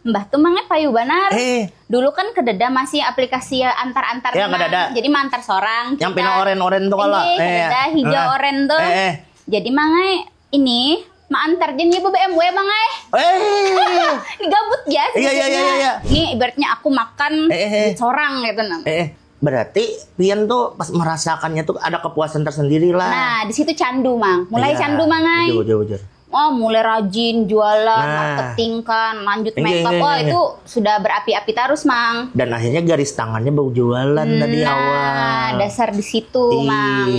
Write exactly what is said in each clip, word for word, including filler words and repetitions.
Mbah tu mangai payu banar. Eh. Dulu kan kedada masih aplikasi antar-antar. Ya, nah, kedada. Jadi mantar sorang. Yang pina oren-oren tu kalau. Ini eh, kedada hijau eh, oren tu. Eh, eh. Jadi mangai ini maantar jen ibu B M W mangai. Eh. Digabut ya. Iya, iya, iya, iya. Ini ibaratnya aku makan eh, eh, eh, sorang gitu nah. Eh, eh. Berarti pian tuh pas merasakannya tuh ada kepuasan tersendiri lah. Nah, di situ candu, Mang. Mulai iya, candu, Mang, ai. Bujur, bujur, bujur. Oh, mulai rajin jualan, nah, marketing kan, lanjut makeup. Wah, itu sudah berapi-api terus, Mang. Dan akhirnya garis tangannya bau jualan tadi nah, awal. Dasar di situ, Mang.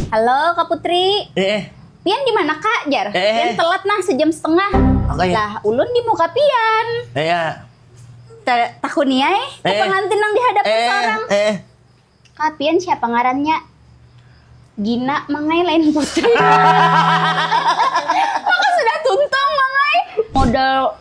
Halo, Kak Putri. Eh, eh. Pian di mana, Kak? Jar. Eh, eh. Pian telat nah sejam setengah. Oke. Lah, ulun di muka pian. Eh, ya. Ta-, takuni ai, eh, pengantin nang di hadapan eh, seorang. Eh. Kak, pian siapa ngarannya? Gina, mangai, lain Putri. Maka sudah tuntung, mangai. Modal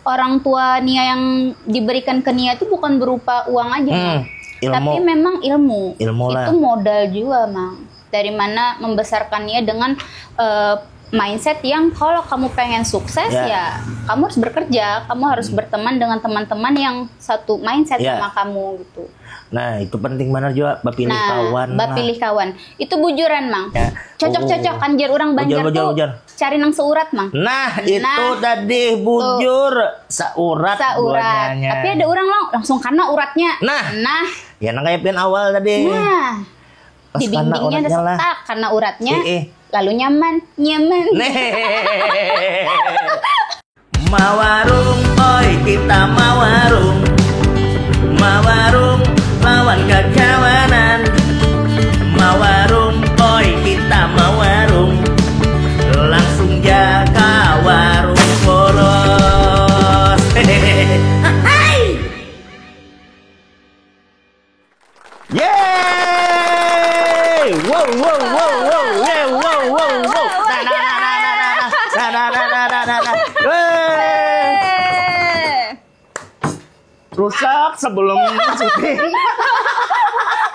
orang tua Nia yang diberikan ke Nia itu bukan berupa uang aja, hmm, Mang. Ilmu. Tapi memang ilmu. Ilmu lah. Itu modal juga, Mang. Dari mana membesarkan Nia dengan eh, mindset yang kalau kamu pengen sukses ya, ya kamu harus bekerja, kamu harus hmm, berteman dengan teman-teman yang satu mindset ya, sama kamu gitu. Nah, itu penting benar juga, bapilih nah, kawan lah. Bapilih kawan. Itu bujuran, Mang. Ya. Cocok-cocok oh, kan jar orang bujur, Banjar bujur, tuh bujur. Cari nang seurat, Mang. Nah, nah, itu tadi tuh. Bujur, seurat. Seurat. Buahnya. Tapi ada orang lang-, langsung karena uratnya. Nah. Nah. Ya, nang kayak pian awal tadi. Nah. Pas di dindingnya ada setak karena uratnya, eh, eh, lalu nyaman, nyaman. Mawarung, oi, kita mawarung. Mawarung lawan kakawanan. Mawarung, oi, kita mawarung. Langsung ja ka warung boros. Hai. Yeay! Wow, wow, wow, wow, yeay, wow, wow, wow. Nah, nah, nah, nah, nah, nah, nah. Nah, nah, nah, nah, nah, nah, nah. Weh. Rusak sebelum syuting.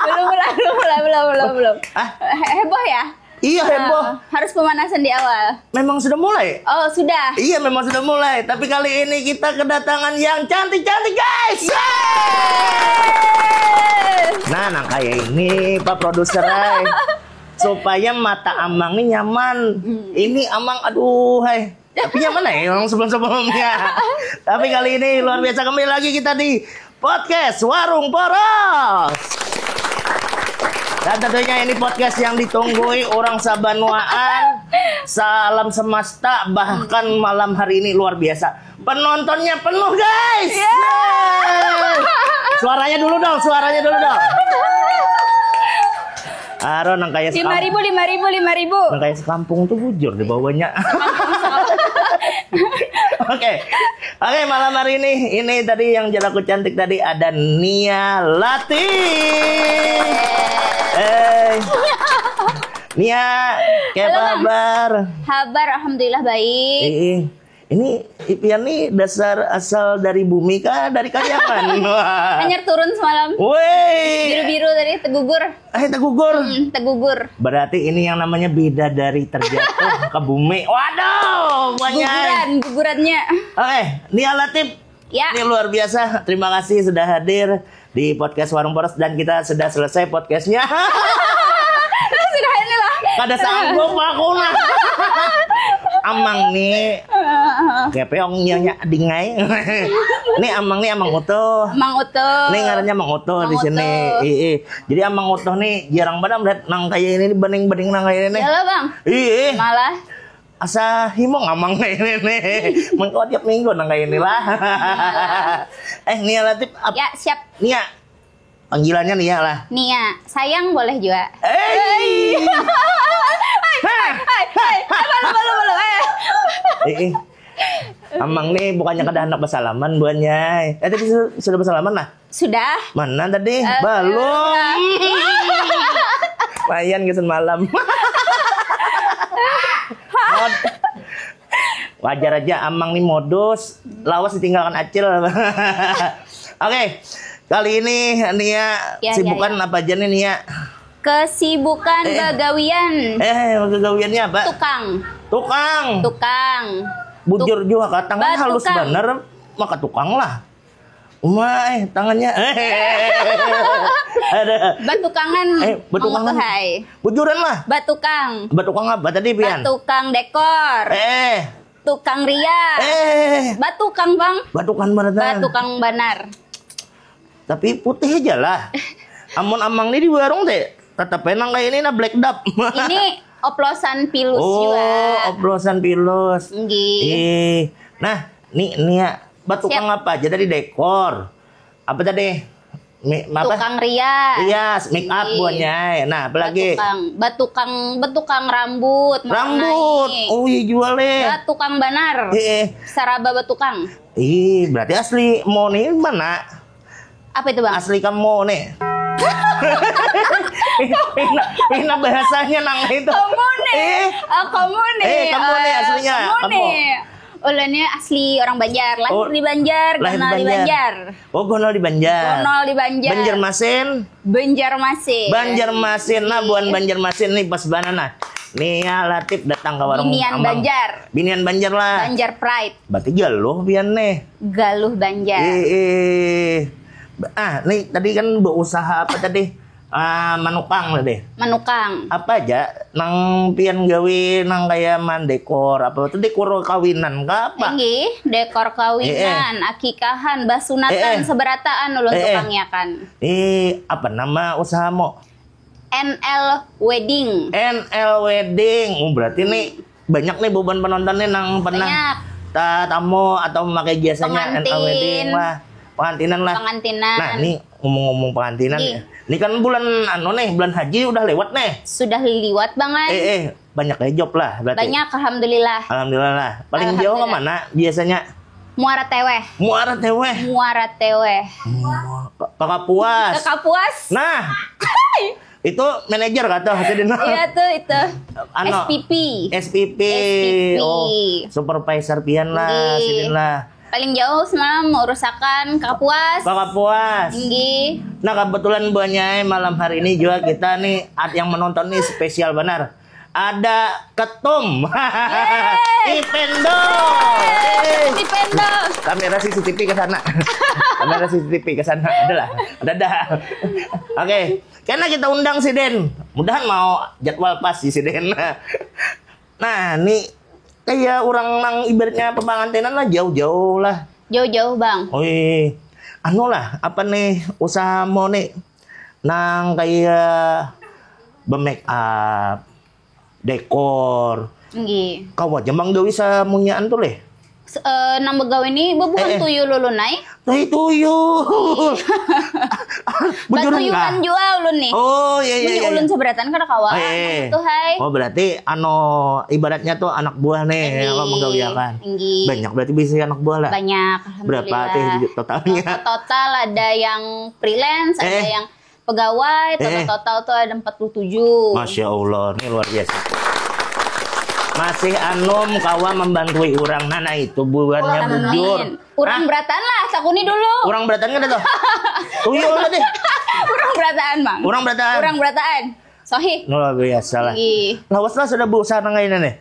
Belum, belum, belum, belum, belum, belum. Ah? He-, heboh ya? Iya, heboh. Ah, harus pemanasan di awal. Memang sudah mulai? Oh, sudah. Iya, memang sudah mulai. Tapi kali ini kita kedatangan yang cantik-cantik, guys. Yeay! Nah, nang kayak ini, Pak Produser, ay. Supaya mata Amang nih nyaman. Hmm. Ini Amang, aduh, hai. Tapi nyaman ya, yang sebelum-sebelumnya. Tapi kali ini luar biasa, kembali lagi kita di Podcast Warung Boros. Dan tentunya ini podcast yang ditunggui orang sabanuaan, salam semesta, bahkan malam hari ini luar biasa. Penontonnya penuh, guys. Yeay. Suaranya dulu dong, suaranya dulu dong. Aro nang kaya lima ribu, lima ribu, lima ribu. Nang kaya sekampung tuh bujur di bawahnya. Oke. Oke, malam hari ini, ini tadi yang jelaku cantik tadi ada Nia Latif. Eh. Nia, kayak apa kabar? Kabar, alhamdulillah baik. Ih, ini pian nih dasar asal dari bumi kah, dari Kariangan? Wah. Hanyar turun semalam. Woi. Biru-biru tadi, tegugur. Eh, tegugur. Hmm, tegugur. Berarti ini yang namanya bidadari terjatuh ke bumi. Waduh, banyak. Guguran, gugurannya. Oke, Nia Latif. Ya. Ini luar biasa. Terima kasih sudah hadir di podcast Warung Boros dan kita sudah selesai podcastnya. Sudah ini lah. Kada sanggup aku nah. Amang nih. Kepeong nyonya dingai. Nih Amang nih Amang Utuh. Mang Utuh. Nih ngarannya Mang Utuh di sini. Mang Utuh. Ih, ih. Jadi Amang Utuh nih jarang banget melihat nang kayak ini, bening-bening nang kayak ini. Iyalah, Bang. Ih, ih. Malah. Asa himung Amang kayak ini nih. Mengko tiap minggu nang kayak ini lah. Eh, Nia Latif, ap-, ya, siap. Nia. Panggilannya Nia lah. Nia, sayang boleh juga. Eh. Hai. Hai, hai, hai, hai. Belum, belum, belum, eh. Eh, eh. Amang nih bukannya kada hendak bersalaman buannya. Eh, tadi su-, sudah bersalaman lah? Sudah. Mana tadi? Eh, belum. Sudah. Mayan gasan malam. Mod-, wajar aja Amang nih modus. Lawas ditinggalkan Acil. Oke, kali ini Nia ya, sibukan ya, ya, apa aja nih, Nia? Kesibukan eh, bagawian. Eh, bagawiannya apa? Tukang. Tukang. Tukang. Bujur juga, tangan halus banar. maka tukang lah. Uma eh tangannya. Ada. Batukangan Eh, batukangan. Mangutuhai. Bujuran lah. Batukang. Batukang apa tadi pian? Batukang dekor. Eh, Tukang ria. Eh, Batukang bang. Batukang beneran. Batukang banar. Tapi putih aja lah. Amun amang nih di warung teh, tetep enang kayak ini nah black dap. Ini oplosan pilus Oh, juga. Oplosan pilus. Nggih. Eh, nah, nih nih ya, batukang apa aja tadi dekor. Apa tadi? Mi, apa? Tukang ria. Rias, make up Nggih. Buahnya. Nah, apalagi? Batukang, batukang, batukang rambut. Rambut. Mewarnai. Oh iya jual deh. Batukang banar. Eh, Saraba batukang. Ih, berarti asli mau nih mana? Apa itu bang? Asli kamu nih. Pina, pina bahasanya nang itu. Kamu nih. Eh, Ah, kamu nih. Eh, kamu nih Ah, aslinya. Kamu Kamu. Nih. Ulunnya asli orang Banjar, lahir Oh, di Banjar, lahir kenal di di Banjar. Banjar. Oh, gonol di Banjar. Gonol di Banjar. Banjarmasin. Banjarmasin. Banjarmasin nah, buan Banjarmasin nih pas banana. Nia Latif datang ke warung Binian Amang. Banjar. Binian Banjar lah. Banjar Pride. Berarti galuh pian nih. Galuh Banjar. Eh, eh. Ah, nih tadi kan berusaha apa tadi? Ah, manukang tadi. Manukang. Apa aja nang pian gawe nang kayak mandekor apa itu dekor kawinan kah apa? Inggih, dekor kawinan, akikahan, basunatan, Eh, eh. Seberataan ulun Eh, eh. tukangiakan. Eh, apa nama usahamu? N L Wedding. N L Wedding. Oh, berarti nih banyak nih beban penonton nih nang pernah Banyak. ta- tamu atau memakai jasanya N L Pengantin. Wedding lah. Pengantinan lah. Pengantinan. Nah, nih ngomong-ngomong pengantinan Ih. Ya. Ini kan bulan anu nih, bulan haji udah lewat nih. Sudah liwat bang ai. Eh, eh, banyak ya job lah berarti. Banyak alhamdulillah. Alhamdulillah. Paling jauh ke Alhamdulillah. Mana biasanya? Muara Teweh. Muara Teweh. Muara Teweh. Kakak Puas. Kakak Puas. Nah, itu manajer kata hati dina. Iya tuh itu. Anu, S P P. S P P. S P P. Oh, supervisor pian lah, Nggih. sidin lah. Paling jauh semalam mau urusakan Kakak Puas. Kakak Puas. Nggih. Nah, kebetulan buahnya malam hari ini juga kita nih at- yang menonton nih spesial benar. Ada Ketum. Ipendo. Di Pendo. Kamera C C T V ke sana. Kamera C C T V ke sana. Adalah. Ada dah. Oke. Karena kita undang si Den. Mudahan mau jadwal pas si Den. Nah, nih kayak orang nang ibaratnya pemangantenan lah jauh-jauh lah. Jauh-jauh bang. Oi, anu lah, apa nih usahamu nih nang kayak be-make up, dekor. Nggih. Kau aja mang gawi samunyaan tuh leh. S- eh, nang begawe ini bebuhan Eh, eh. Tuyul ulun ai. Tah tuyul. Bujur Batuyulan enggak? Jua ulun nih. Oh iya iya Ini iya. Ulun Iya. Seberatan kada kawa. Eh, eh. Tuh hai. Oh berarti anu ibaratnya tuh anak buah nih Inggih, apa menggawiakan. Inggih. Banyak berarti bisa anak buah lah. Banyak. Berapa Alhamdulillah. teh totalnya? Total, total ada yang freelance, ada Eh. Yang pegawai, total, Eh. Total tuh ada empat puluh tujuh. Masya Allah, ini luar biasa. Masih anom kawa membantui orang. Nah, nah itu buahnya Amin. Bujur. Orang Hah? Berataan lah, sakuni dulu. Orang Berataan kan tuh? Tuyul tadi. Orang Berataan bang. Orang Berataan. Orang Berataan. Sohi. Luar biasa lah. Ih. Lawas lah sudah berusaha nang ini nih.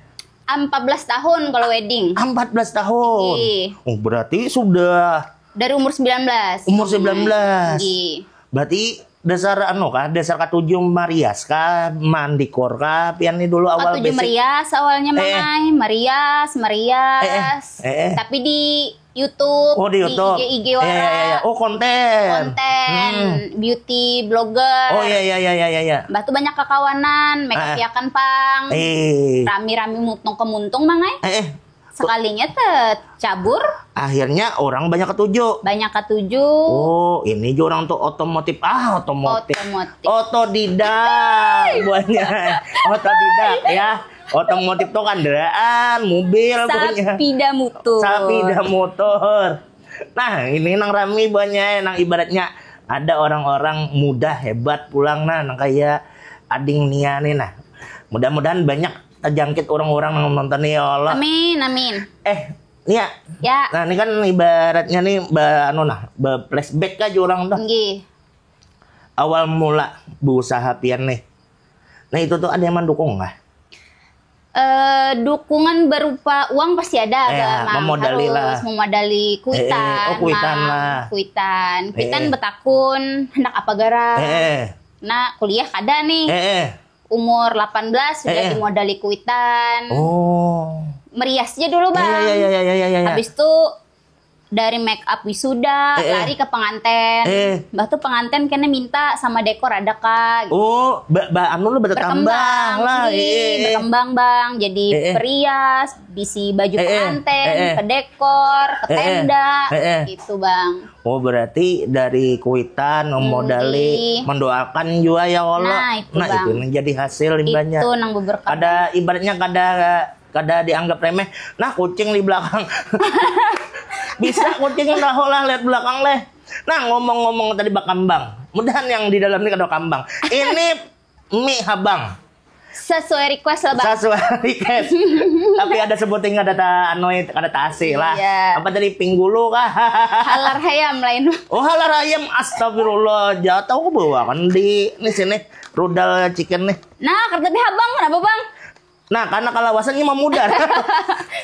Empat belas tahun kalau wedding. Empat belas tahun. Ih. Oh, berarti sudah Dari umur sembilan belas. Umur sembilan belas. Ih. Berarti dasar anu kah, dasar katuju marias kah, mandikor kah, pian nih dulu awal Katuju basic? Merias awalnya Eh, eh. Mangai, Merias, Merias. Eh, eh, eh, eh. Tapi di YouTube, Oh, di YouTube. I G, I G Iya, wara. iya, iya. Oh, konten. Konten, Hmm. Beauty blogger. Oh iya iya iya iya iya. Mbah tuh banyak kakawanan, make Ah. up kan pang. Eh. Rami-rami mutung ke muntung Mangai. Eh, eh. Sekalinya teh cabur, Akhirnya orang banyak ketuju. Banyak ketuju. Oh, ini juga orang tuh otomotif. Ah, otomotif. Otomotif. Otodidak buahnya. Otodidak ya. Otomotif tuh kendaraan, mobil punya. Sapida mutur. Sapida motor. Nah, ini nang rami buahnya, nang ibaratnya ada orang-orang muda hebat pulang nah, nang kayak ading Nia nih nah. Mudah-mudahan banyak terjangkit orang-orang yang nonton nih ya Allah. Amin, amin. Eh, Nia. Ya. Nah, ini kan ibaratnya nih ba anu nah, ba flashback aja orang tuh. Nggih. Awal mula berusaha pian nih. Nah, itu tuh ada yang mendukung nggak? Eh, dukungan berupa uang pasti ada, Eh, Bang. Memodali Harus lah. Memodali kuitan, Eh, eh, oh, kuitan Bang. Lah. Kuitan. Kuitan Eh, eh. Betakun, hendak apa garang. Eh, eh. Nah, kuliah kada nih. Eh, eh. Umur delapan belas sudah Eh, eh. Dimodali kuitan. Oh. Merias aja dulu, Bang. Iya, iya, iya, iya, iya, iya. Habis itu dari make up wisuda, Eh, eh. Lari ke pengantin. Eh. Mbah tuh pengantin kena minta sama dekor ada kak. Oh, ba, ba anu lah bertambah Berkembang, lah. Nggih, Eh, eh. Berkembang bang, jadi Eh, eh. Perias, bisi baju Eh, eh. pengantin, Eh, eh. Ke dekor, ke Eh, eh. Tenda, Eh, eh. Gitu bang. Oh, berarti dari kuitan memodali, Nggih. Mendoakan juga ya Allah. Nah, itu, Nah, Bang. Itu yang jadi hasil limbahnya. Itu nang beberkah. Kada, ibaratnya kada kada dianggap remeh. Nah, kucing di belakang. Bisa kucing tahu lah lihat belakang leh. Nah, ngomong-ngomong tadi bakambang. Mudahan yang di dalam ini kada kambang. Ini mie habang. Sesuai request lah bang. Sesuai request. Tapi ada sebuting kada ta anoi kada tasi lah. Iya. Apa tadi pinggulu kah? Halar hayam lain. Oh, halar ayam, astagfirullah. Jauh tahu aku bawa kan di ini sini rudal chicken nih. Nah, kata habang kenapa bang? Nah, karena kalawasannya memudar.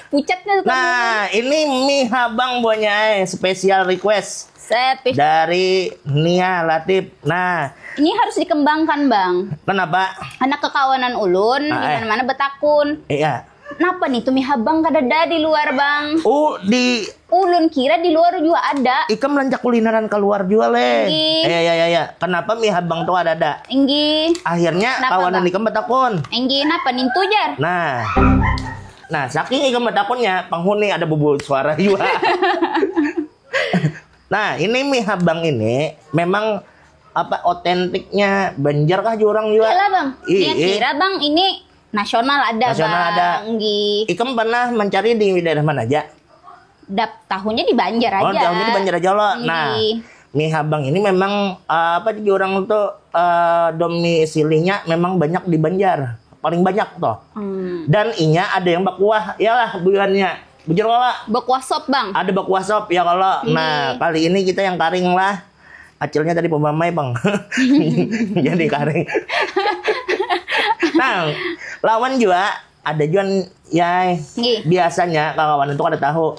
Pucatnya tuh. Nah, ini mie habang buahnya eh special request Sepis. Dari Nia Latif. Nah, Ini harus dikembangkan bang. Kenapa? Anak kekawanan ulun Ah, di eh. mana-mana betakun. Iya. Napa nih tuh mie habang kadada di luar bang? Oh, di Ulun kira di luar juga ada. Ikam rancak kulineran keluar juga leh. Iya. Iya iya iya. Kenapa mie habang tuh ada ada? Inggih. Akhirnya Kenapa, kawanan Bang? Ikam betakun. Inggih, napa nintu jar? Nah, nah saking Ikam betakun ya penghuni ada bubu suara juga. Nah ini mie habang ini memang apa otentiknya Banjar kah jurang juga? Iyalah bang. Ih, Dia ih. Kira bang ini nasional ada Nasional bang. Ada. Inggih. Ikam pernah mencari di daerah mana aja? Dap tahunnya di Banjar aja. Oh, tahunnya di Banjar aja lo. Nah, Inggih. Mie habang ini memang uh, apa sih orang tuh uh, domisilinya memang banyak di Banjar, paling banyak tuh. Hmm. Dan inya ada yang bakuah, iyalah buhannya. Bujur kala. Bakuah sop bang. Ada bakuah sop ya kalau. Nah, kali ini kita yang karing lah. Acilnya tadi pemamai bang. Jadi karing. Nah, lawan juga ada juga ya Nggih. Biasanya kawan itu kada tahu.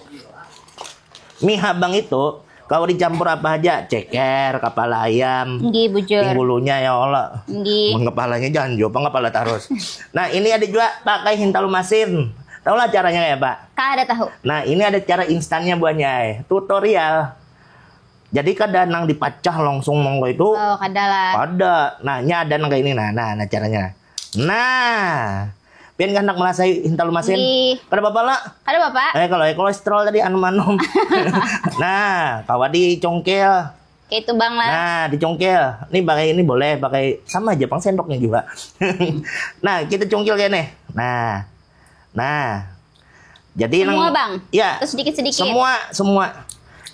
Mie habang itu kalau dicampur apa aja, ceker, kepala ayam, Nggih, bujur. Pinggulunya ya Allah. Nggih. Mun kepalanya jangan juga kepala terus. Nah, ini ada juga pakai hintalu masin. Tahulah caranya kayak apa? Kada tahu. Nah, ini ada cara instannya buahnya, eh. Tutorial. Jadi kada nang dipacah langsung monggo itu. Oh, kada lah. Ada. Nah, nya ada nang kayak ini. Nah, nah, nah caranya. Nah, pian hendak merasai hintalu masin? Nggih. Kada apa-apa lah. Kada apa-apa. Eh, kalau kolesterol tadi anu manum. Nah, kawa dicongkel. Kayak itu bang lah. Nah, dicongkel. Ini pakai ini boleh, pakai sama aja pang sendoknya juga. Nah, kita congkel kayak nih. Nah. Nah. Jadi Semua nang- bang. Ya. Terus sedikit-sedikit. Semua, semua.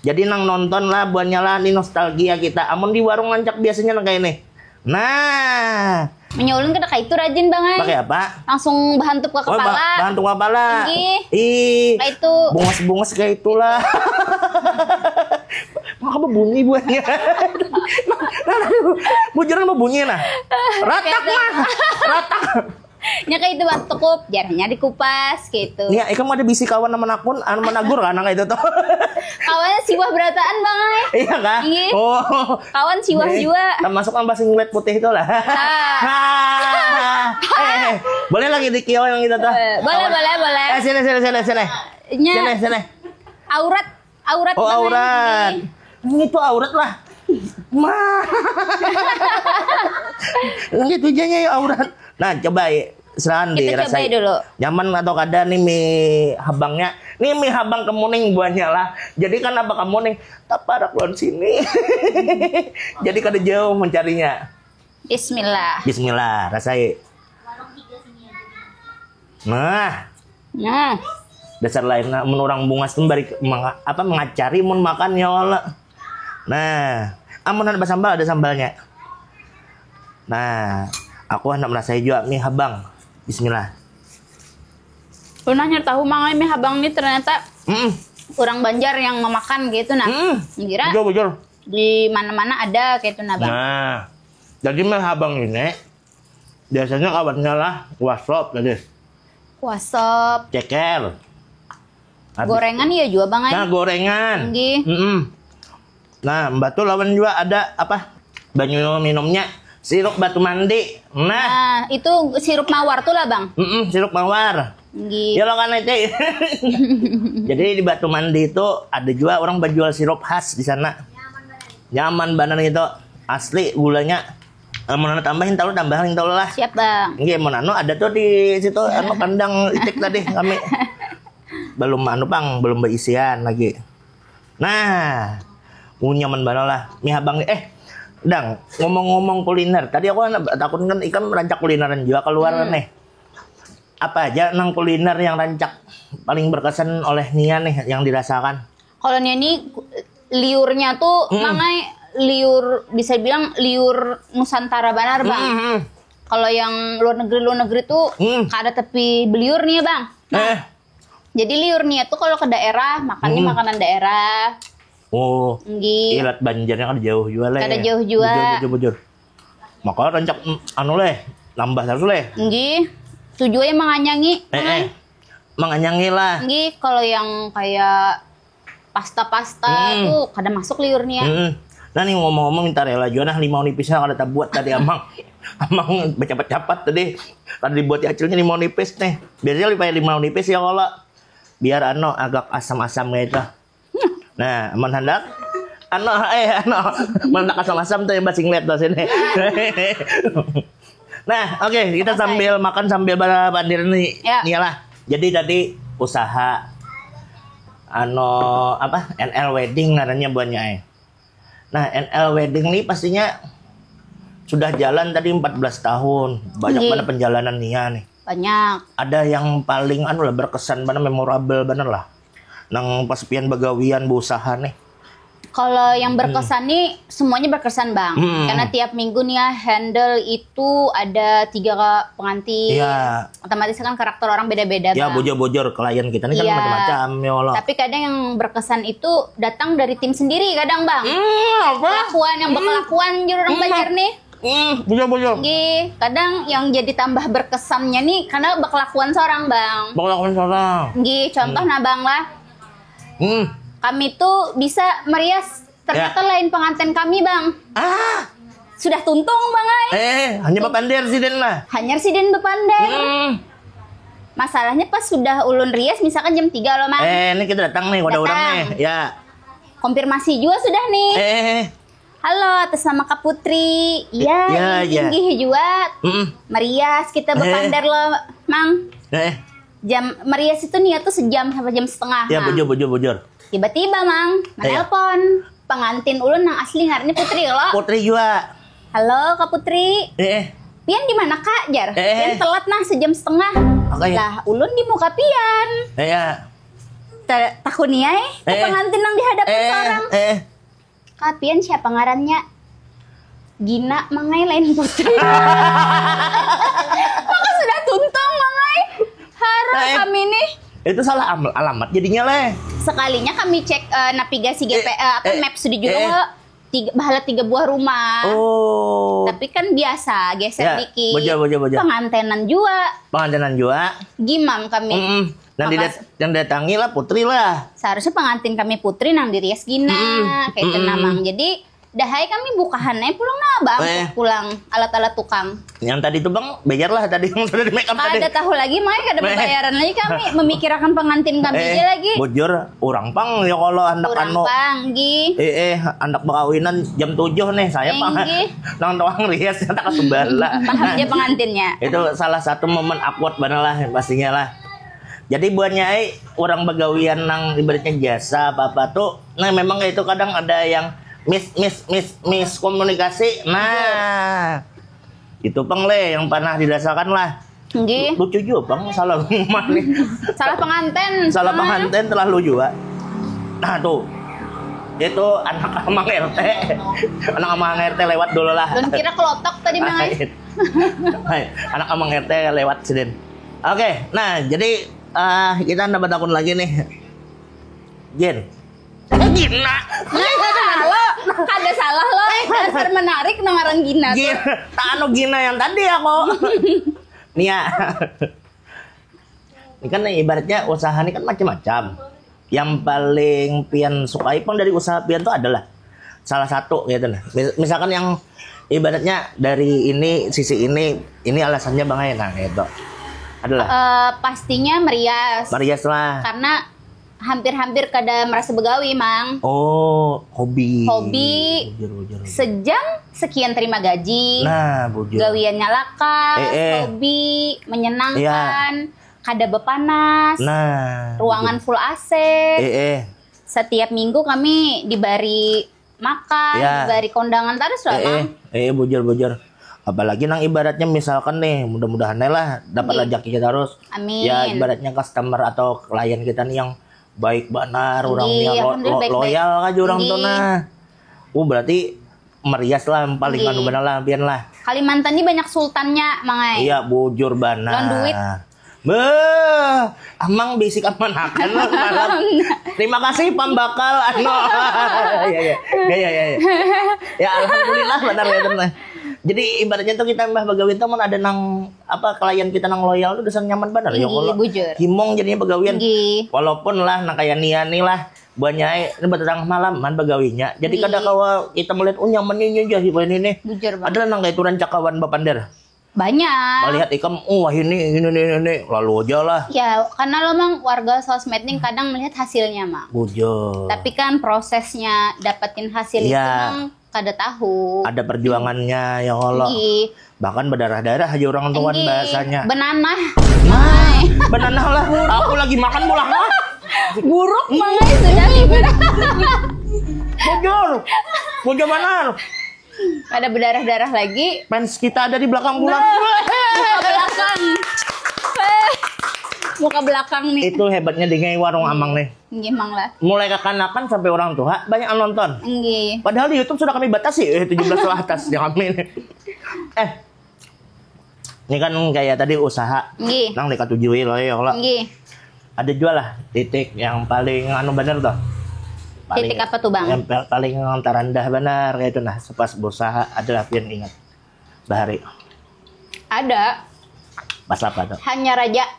Jadi nang nonton lah buahnya lah ini nostalgia kita. Amun di warung lancak biasanya nang kayak nih. Nah, Menyulun kada kayak itu rajin bang ay. Pakai apa? Langsung bahantup ke Oh, kepala. ba- bahantup kepala. Nggih. Ih. Kayak itu. Bungas-bungas kayak itulah. Maka bebunyi buahnya. Bujuran bebunyi nah. Ratak mah. Ratak. Nya kayak itu bang, tukup jarnya dikupas gitu. Nih, ikam ada bisi kawan nama nakun, anu menagur kan kayak itu tuh. Kawannya siwah berataan bang ay. Iya kah? Iya. Oh. Kawan siwah Eh, juga. Termasuk nambah singlet putih itu lah. Ah. eh, eh, boleh lagi di kio yang itu tuh. Eh, boleh, boleh, boleh. Eh, sini, sini, sini, sini. Nya Sini, sini. Aurat, aurat. Oh, Bang, aurat. ini. Ini tuh aurat lah. Mah. Ini tuh janya ya aurat. Nah, coba ya. Serahan Kita dirasai. Coba dulu. Nyaman atau kada nih mie habangnya? Nih mie habang kemuning buahnya lah. Jadi kan apa kemuning? Taparak lawan sini. Jadi kada jauh mencarinya. Bismillah. Bismillah, rasai. Nah, Nah, dasar lain nah, mun orang bungas tuh bari menga- apa mengacari mun makan ya Allah. Nah, amun ada sambal ada sambalnya. Nah, aku hendak merasai juga mie habang. Bismillah. pernah nyar tahu mang ay mie habang nih ternyata Mm-mm. orang Banjar yang memakan gitu nah. Mm-mm. Kira Bujur, bujur. Di mana-mana ada kayak itu nah bang. Nah, jadi mie habang ini biasanya kawannya lah kuah sop tadi. Wasop. Ceker. Habis- Gorengan iya jua bang ai. Nah, gorengan. Nggih. Mm-mm. Nah, mbah tu lawan jua ada apa? Banyu minumnya sirup batu mandi. Nah, Nah, itu sirup mawar tu lah bang. mm-mm, sirup mawar. Nggih. Ya lo kan itu. Jadi di Batu Mandi itu ada juga orang berjual sirup khas di sana. Nyaman banget gitu. Asli gulanya. Eh, mau nana tambahin tahu tambahin tahu lah. Siap bang. Nggih, mau nano ada tuh di situ anu kandang itik tadi kami. Belum anu pang, belum berisian lagi. Nah, uh, nyaman banget lah. Mie abang eh dang ngomong-ngomong kuliner. Tadi aku anak takut kan ikan rancak kulineran juga keluar nih. Apa aja nang kuliner yang rancak paling berkesan oleh Nia nih yang dirasakan? Kalau Nia ini liurnya tuh Hmm. mangai liur bisa bilang liur Nusantara banar bang. Hmm, hmm. Kalau yang luar negeri luar negeri tuh Hmm. kada tepi beliur nih bang. Eh, Jadi liur Nia tuh kalau ke daerah makannya Hmm. makanan daerah. oh, Nggih. ilat Banjarnya kan jauh juga lah. Kada Ya. Jauh juga. Bujur, bujur, bujur. Maka rancak mm, anu leh, nambah terus leh. Nggih. Tujuannya manganyangi. Eh, eh. Manganyangi lah. Nggih, kalau yang kayak pasta-pasta Hmm. tuh kada masuk liurnya. Hmm. Nah nih ngomong-ngomong minta rela juga nah limau nipisnya kada tabuat tadi amang. Amang bercapat-capat tadi. Kada dibuat acilnya limau nipis nih. Biasanya lebih limau nipis ya kalau biar ano agak asam-asam gitu. Nah, aman hendak ano eh ano mendak asam-asam tuh yang basing lihat tuh sini. Nah, oke, kita sambil makan sambil berpandir nih. Ya. Nih lah. Jadi tadi usaha ano apa N L wedding ngarannya buahnya eh. Nah, N L wedding nih pastinya sudah jalan tadi empat belas tahun. Banyak Iya. Banget penjalanan Nia nih. Banyak. Ada yang paling anu lah berkesan banget memorable banget lah. Nang pas pian bagawian berusaha nih. Kalau yang berkesan nih semuanya berkesan bang. Hmm. Karena tiap minggu nih ya handle itu ada tiga pengantin. Iya. Otomatis kan karakter orang beda-beda Ya bang. Bujur-bujur klien kita nih kan Iya. Macam-macam ya Allah. Tapi kadang yang berkesan itu datang dari tim sendiri kadang bang. Hmm, apa? Kelakuan yang berkelakuan juru orang Hmm. Banjar nih. Hmm, Bujur-bujur. Nggih, kadang yang jadi tambah berkesannya nih karena berkelakuan seorang bang. Berkelakuan seorang. Nggih, contoh nah bang lah. Hmm. Kami tuh bisa merias ternyata Ya. Lain pengantin kami bang. Ah, Sudah tuntung bang ai. Eh, hanya bapander sih Den lah. Hanyar sidin bepander. Hmm. Masalahnya pas sudah ulun rias misalkan jam tiga loh mang. Eh, ini kita datang nih, ada Datang. Orang nih. Ya. Konfirmasi juga sudah nih. Eh. Halo, atas nama Kak Putri. Iya, Iya, iya. Inggih juga. Mm-mm. Merias kita Eh. Bepander loh, Mang. Eh. Jam merias itu niat tuh sejam sampai jam setengah. Ya, Mang. Bujur, bujur, bujur. Tiba-tiba, Mang, Iya. menelpon pengantin ulun nang asli ngarannya Putri loh. Putri juga. Halo, Kak Putri. Eh, eh. Pian di mana, Kak? Jar. Eh. Pian telat nah sejam setengah. Oke, ya. Lah, ulun di muka pian. Eh, ya. Ta- Takuni ai ke Eh. pengantin nang di hadapan Eh, seorang. Eh. Kak, pian siapa ngarannya? Gina, Mang ai, lain Putri. Maka sudah tuntung, Mang ai. Harus Eh. kami nih. Itu salah am- alamat jadinya leh. Sekalinya kami cek eh, navigasi G P eh, apa Eh, maps di juga eh. Tiga, bahala tiga buah rumah. Oh. Tapi kan biasa geser Ya, dikit. Bujur, bujur, bujur. Pengantenan juga. Pengantenan juga. Gimam kami. Mm-mm. Yang Maka- didat- yang datangi lah Putri lah. Seharusnya pengantin kami Putri nang dirias Gina. Mm-mm. Kayak itu Mm-mm. Namang. Jadi dahai kami bukahannya pulang nah bang Eh. Pulang alat-alat tukang. Yang tadi tuh bang, bayar lah tadi yang sudah di make up tadi. Kada tahu lagi, Mang, kada Eh. babayaran lagi kami memikirkan pengantin kami Eh, aja lagi. Bujur, orang pang ya kalau anak Kurang anu. Panggi. Eh, eh, anak bakawinan jam tujuh nih, saya pang. Inggih. Nang doang rias tak kasubala. Paham aja pengantinnya. Itu salah satu momen awkward banget lah pastinya lah. Jadi buatnya ai orang bagawian nang ibaratnya jasa apa-apa tuh, nah memang itu kadang ada yang mis mis mis miskomunikasi. Nah, itu pang leh yang pernah dirasakan lah. Nggih. Lucu juga pang salah rumah nih. Salah pengantin. Salah Hmm. Pengantin terlalu juga. Nah tuh, itu anak amang R T, anak amang R T lewat dulu lah. Dan kira kelotok tadi Mang ai. Hai, anak amang R T lewat sidin. Oke, nah jadi eh kita anda bertakun lagi nih, Gin. Gina. Nah, lo kada salah lo. Dasar menarik nang ngaran Gina tuh. Gina, anu Gina yang tadi aku. Nia. Ini kan ibaratnya usaha ini kan macam-macam. Yang paling pian sukai pang dari usaha pian tuh adalah salah satu gitu nah. Mis- Misalkan yang ibaratnya dari ini sisi ini, ini alasannya bang ai nah gitu. Adalah Eh, pastinya merias. Merias lah. Karena hampir-hampir kada merasa begawi, Mang. Oh, hobi. Hobi. Bujur, bujur. Sejam sekian terima gaji. Nah, bujur. Gawiannya lakas, Eh, eh. Hobi, menyenangkan, kada bepanas, Nah, ruangan full A C. Eh, eh. Setiap minggu kami diberi makan, Ya. Diberi kondangan terus lah, Eh, eh, Mang. eh, bujur, bujur. Apalagi nang ibaratnya misalkan nih, mudah-mudahan aja lah dapat Nggih. Rezeki kita terus. Amin. Ya ibaratnya customer atau klien kita nih yang baik benar, Nggih, orangnya lo- alhamdulillah lo- baik-baik. Loyal aja orang tuh Nggih. Nah. Oh berarti merias lah paling Nggih. Anu benar lah pian lah. Kalimantan ini banyak sultannya, Mang ai. Iya bujur benar. Lawan duit. Beh, amang bisi kamanakan lah malam. Terima kasih pambakal anu. Ya ya. Ya ya ya. Ya, ya alhamdulillah benar ya teman. Jadi ibaratnya tuh kita mbah begawi tuh mun ada nang apa klien kita nang loyal tuh dasar nyaman benar ya Nggih, kalau bujur. Himung jadinya begawian. Nggih. Walaupun lah nang kayak Nia nih lah buahnya ini bertengah malam man begawinya. Jadi Nggih. Kada kawa kita melihat oh nyaman ini aja sih ini nih. Bujur, Bang. Ada nang kayak turun cakawan bapander. Banyak. Melihat ikam, oh wah ini, ini, ini, ini, lalu aja lah. Ya, karena lo, Mang, warga sosmed nih kadang melihat hasilnya, Mang. Bujur. Tapi kan prosesnya dapetin hasil itu, Iya. Mang, kada tahu. Ada perjuangannya ya Allah. Nggih. Bahkan berdarah-darah aja orang tuan Nggih. Bahasanya. Benanah. Nah, benanah lah. Aku lagi makan bola. Buruk, Mang, ai, sudah. Bujur. Bujur benar. Kada berdarah-darah lagi. Fans kita ada di belakang pulang. Muka belakang. Eh, muka belakang nih. Itu hebatnya di warung Amang nih. Nggih, Mang lah. Mulai kekanakan sampai orang tua banyak yang nonton. Nggih. Padahal di YouTube sudah kami batasi eh, tujuh belas ke atas ya kami ini. Eh, ini kan kayak tadi usaha Nggih. Nang dikatujui loh ya Allah. Nggih. Ada juga lah titik yang paling anu bener tuh. Titik apa tuh, Bang? Yang pal- paling terendah benar kayak itu nah sepas berusaha adalah pian ingat bahari Ada. Pas apa tuh? Hanya raja.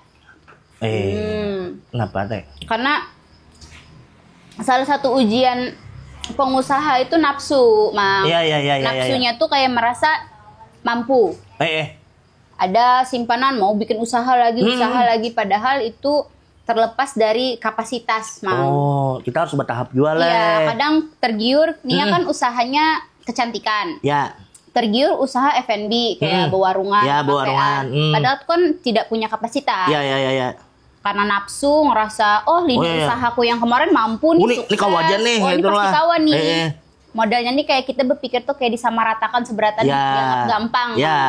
Eh, Hmm. Kenapa teh? Karena salah satu ujian pengusaha itu nafsu, Mang. Iya, iya, iya, iya, iya. Nafsunya tuh kayak merasa mampu. Eh, eh. Ada simpanan mau bikin usaha lagi, Hmm. usaha lagi, padahal itu terlepas dari kapasitas, Mang. Oh, kita harus bertahap juga Iya, lah. Kadang tergiur, Nia Hmm. Kan usahanya kecantikan. Ya. Tergiur usaha F and B kayak Hmm. berwarungan, Ya, kafean. berwarungan. Hmm. Padahal kan tidak punya kapasitas. Ya, ya, ya, ya. Karena nafsu ngerasa, oh, lini Oh, iya, iya. Usahaku yang kemarin mampu nih, Oh, ini- ini sukses. kawajan nih, Oh, ini gitu pasti lah. kawan nih. Eh, eh. Modalnya nih kayak kita berpikir tuh kayak disamaratakan seberatan Ya. dianggap gampang. Ya.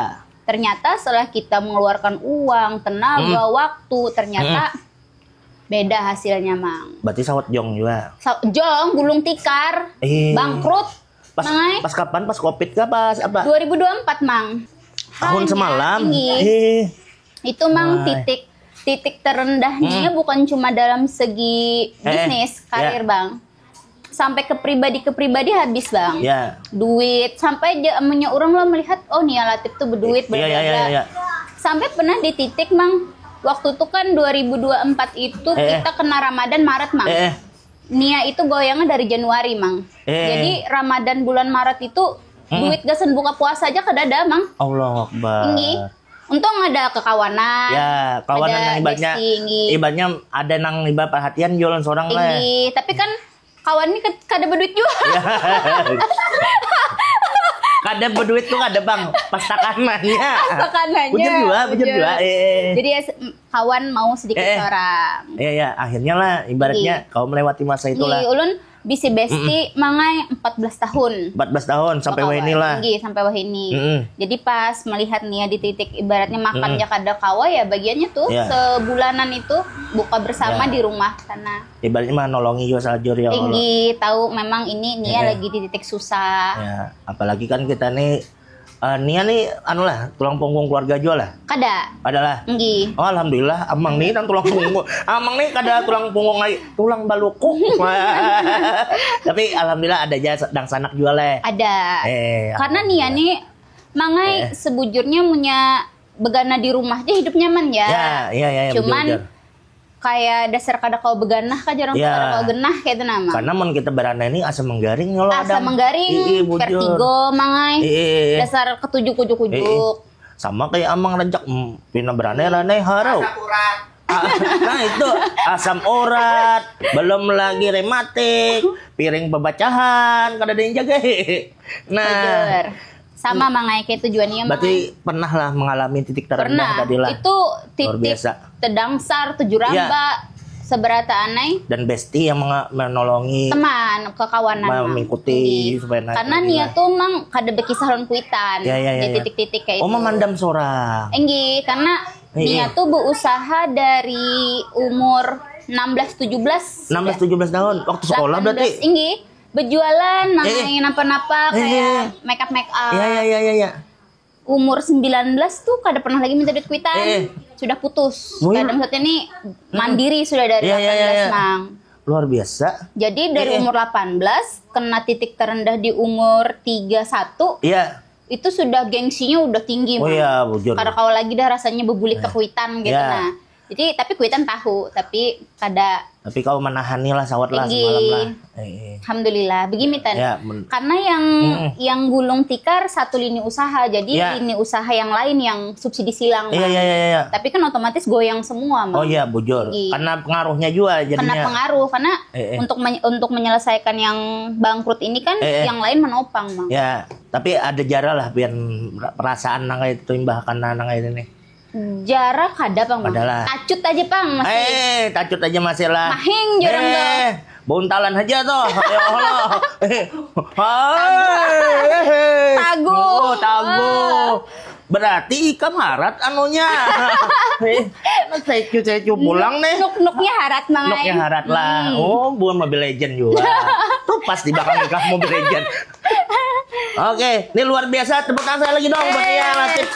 Ternyata setelah kita mengeluarkan uang, tenaga, Hmm. waktu, ternyata beda hasilnya, Mang. Berarti sawat jong juga. Sa- Jong, gulung tikar, Eh. Bangkrut. Pas Mang ai. Pas kapan? Pas covid kah? Pas apa? Dua ribu dua puluh empat, Mang. Tahun Hanya semalam. Tinggi. Eh. Itu, Mang, Wah. titik titik terendahnya Hmm. Bukan cuma dalam segi Eh, bisnis, ya. Karir, Bang. Sampai ke pribadi ke pribadi habis, Bang. Ya. Duit sampai aja amunnya orang lo melihat, oh, Nia Latif tuh berduit, Iya, iya, iya, bla-bla-bla. Iya. Sampai pernah di titik, Mang, waktu itu kan dua ribu dua puluh empat itu Eh, eh. Kita kena Ramadan Maret, Mang. Eh, eh. Nia itu goyangnya dari Januari, Mang. Eh. Jadi Ramadan bulan Maret itu Mm-mm. Duit gasan buka puasa aja kada ada, Mang. Allahu Akbar. Nggih. Untung ada kekawanan. Ya, kawanan Ada yang ibaratnya bestie, nggih. Ibaratnya ada nang ibarat perhatian jualan seorang lah. Nggih, tapi kan kawan ini kad- kada berduit juga. Kada berduit tuh kada bang, pas takanannya. Takanannya. Bujur juga, bujur juga. Eh, eh. Jadi ya, se- kawan mau sedikit Eh, eh. Seorang. Ya ya, akhirnya lah ibaratnya Nggih. kau melewati masa itulah. Nggih, ulun bisi bestie Mang ai empat belas tahun. Empat belas tahun sampai wah ini lah. Nggih, sampai wah ini. Mm-mm. Jadi pas melihat Nia di titik ibaratnya makan Mm-mm. ya kada kawa ya bagiannya tuh Ya. Sebulanan itu buka bersama Ya. Di rumah sana. Ibaratnya mah nolongi juga salajur ya Allah. Tinggi tahu memang ini Nia Ya. Lagi di titik susah. Ya, apalagi kan kita nih eh, Nia nih anu lah tulang punggung keluarga juga lah. Kada. Adalah. Nggih. Oh, alhamdulillah, amang nih nang tulang punggung. Amang nih kada tulang punggung ai, tulang baluku. Tapi alhamdulillah ada aja dang sanak juga leh. Ada. Eh, Karena Nia nih Mang ai Eh. Sebujurnya punya begana di rumah aja hidup nyaman ya. Ya, iya iya iya. Cuman Bujur, bujur. kayak dasar kada kawa beganah kah, jarang Ya. kada kawa genah kayak itu nama. Karena mun kita beranai ini asa menggaring kalau Asa ada. Menggaring, Ii, bujur. Vertigo, mangai. Ii, ii, ii. Dasar ketujuk-ujuk-ujuk. Sama kayak amang rancak hmm, pina beranai-ranai harau. Ah, nah itu asam urat, belum lagi rematik, piring pebacahan, kada ada yang jaga. Nah, Bujur. Sama mangai kayak tujuannya mangai. Berarti pernah lah mengalami titik terendah Pernah. Tadi lah. Itu Luar titik biasa. Tedangsar, tujuh ramba, seberata anai. Dan bestie yang menga- menolongi Teman, kekawanan. Mang. Mengikuti supaya naik Karena lagi Nia lah. Tuh mang kada bekisah lawan kuitan Ya, ya, ya, di ya. Titik-titik kayak Oh, itu. Memandang seorang. Enggih, karena Iya. Nia tuh berusaha dari umur enam belas tujuh belas. Enam belas tujuh belas tahun. Waktu sekolah berarti. Enggih, berjualan, mangai napa-napa Eh, kayak iya. Make up make up. Iya, iya, iya, iya, iya. Umur sembilan belas tuh kada pernah lagi minta duit kuitan. Eh, eh. Sudah putus. Oh, iya. Kada, maksudnya nih mandiri sudah dari Iya, iya, iya, delapan belas iya. mang. Luar biasa. Jadi dari Eh, eh. Umur delapan belas kena titik terendah di umur tiga satu. Iya. Itu sudah gengsinya udah tinggi. Oh Mang. Iya, bujur. Kada kawa lagi dah rasanya bebulik ke kuitan gitu Ya. Nah. Jadi tapi kuitan tahu, tapi kada Tapi kau menahani lah sawat lah Tinggi. Semalam lah. Eh, eh. Alhamdulillah, begini tan. Ya, men- Karena yang yang gulung tikar satu lini usaha, jadi Ya. Lini usaha yang lain yang subsidi silang. Iya, Mang. Iya, iya, iya. Tapi kan otomatis goyang semua, Mang. Oh iya, bujur. Tinggi. Karena pengaruhnya juga jadinya. Kena pengaruh karena Eh, eh. untuk men- untuk menyelesaikan yang bangkrut ini kan Eh, eh. Yang lain menopang, Mang. Ya, tapi ada jarah lah pian perasaan nang kayak itu imbah karena nang kayak ini. Jarah kada, Pang, Mang. Adalah. Tacut aja, Pang, masih. Eh, tacut aja masih lah. Mahing jarang Eh, dah. Buntalan aja tuh. Ya Allah. Hai. Taguh. Oh, taguh. Berarti ikam harat anunya. Eh, saya cu saya cu pulang nih. Nuk-nuknya harat, Mang. Nuknya harat lah. Oh, bukan Mobile Legend juga. Tuh pas di belakang ikam Mobile Legend. Oke, ini luar biasa. Tepuk tangan saya lagi dong buat Nia Latif.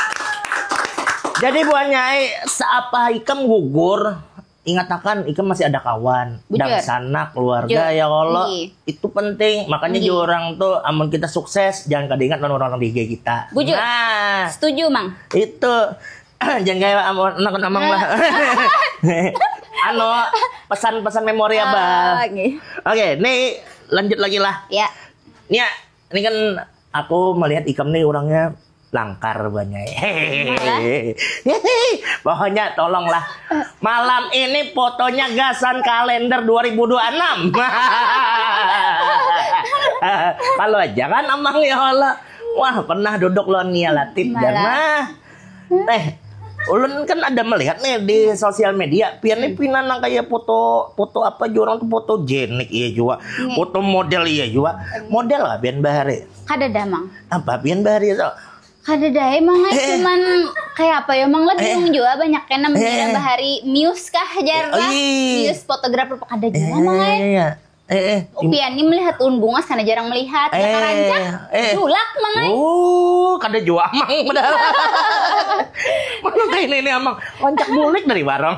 Jadi buat Nyai, seapa ikam gugur, ingatakan ikam masih ada kawan, Bujur. Dangsanak, keluarga, Bujur. Ya Allah. Iya. Itu penting. Makanya Iya. Di orang tuh amun kita sukses, jangan kada ingat lawan orang-orang di I G kita. Bujur. Nah, Setuju, Mang. itu jangan kayak amun anak amang lah. Anu, pesan-pesan memorable. Ah, nggih. Oke, nih lanjut lagi lah. Ya. Nia, ini kan aku melihat ikam nih orangnya langkar banyak. Hehehe. Pokoknya tolonglah malam ini fotonya gasan kalender dua ribu dua enam. Kalau aja kan amang ya Allah. Wah, pernah duduk lawan Nia Latif Malah. Jarnah. Eh, ulun kan ada melihat nih di sosial media, pian nih pina nang kayak foto foto apa jua orang tuh fotogenik iya jua. Foto model iya jua. Model lah pian bahari. Kada ada, Mang. Apa pian bahari tuh? Kada ada, emang ai Eh. Cuman kayak apa ya, Mang, lah Eh. Bingung jua, banyak kena mengira Eh. Bahari muse kah, jar Oh, lah. iya. Muse fotografer, kada Eh, jua, Mang, ai. iya, iya. Eh, eh. Upian ni melihat ulun bungas karena jarang melihat. Eh, Jaka rancak, eh. Julak, Mang, ai. Oh, kada jua amang padahal. Mana teh ini, ini amang rancak bulik dari warung.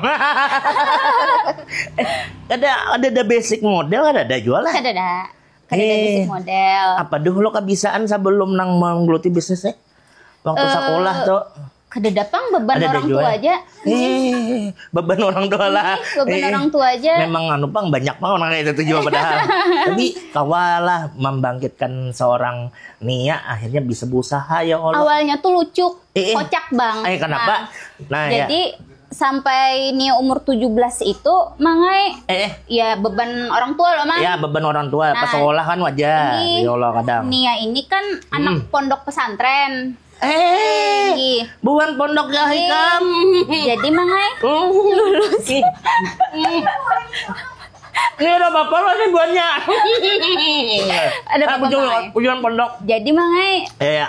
Eh, ada ada ada basic model ada ada jual lah. Kada ada. Kada ada Eh. Basic model. Apa dulu kebiasaan sebelum nang menggeluti bisnis nih? Waktu Eh, sekolah tuh. Kada ada pang beban Ada ada orang jual. Tua aja. Eh, beban orang tua lah. Beban Eh, orang tua aja. Memang anu pang banyak pang orang kayak itu juga padahal. Tapi kawalah membangkitkan seorang Nia akhirnya bisa berusaha ya Allah. Awalnya tuh lucu, Eh, eh. Kocak, Bang. Eh, kenapa? Nah, ya. Jadi sampai Nia umur tujuh belas itu, Mang, ai, Eh, eh. Ya beban orang tua loh, Mang. Ya beban orang tua pas Nah, sekolah kan wajar. Ini Ya Allah kadang. Nia ini kan anak Hmm. Pondok Pesantren. Eh, Ih. Bukan pondok ya Ih. Hikam. Jadi, Mang, ai, Hmm. Ini ada bapak lo nih buahnya. Ada Ah, bapak, ujung, Mang, ai. ujung pondok. Jadi, Mang, ai, Iya.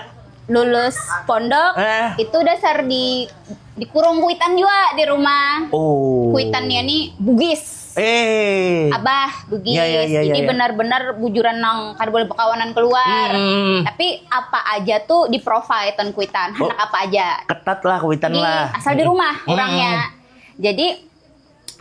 Lulus pondok Eh. Itu dasar di dikurung kuitan jua di rumah. Oh. Kuitannya nih Bugis. Eh. Abah Bugis. Ya, ya, ya, Jadi ya, ya. Benar-benar bujuran nang kada boleh bakawanan keluar. Hmm. Tapi apa aja tuh di-provide on kuitan, Oh. Handak apa aja. Ketat lah kuitan Di, lah. Asal di rumah Hmm. Orangnya. Jadi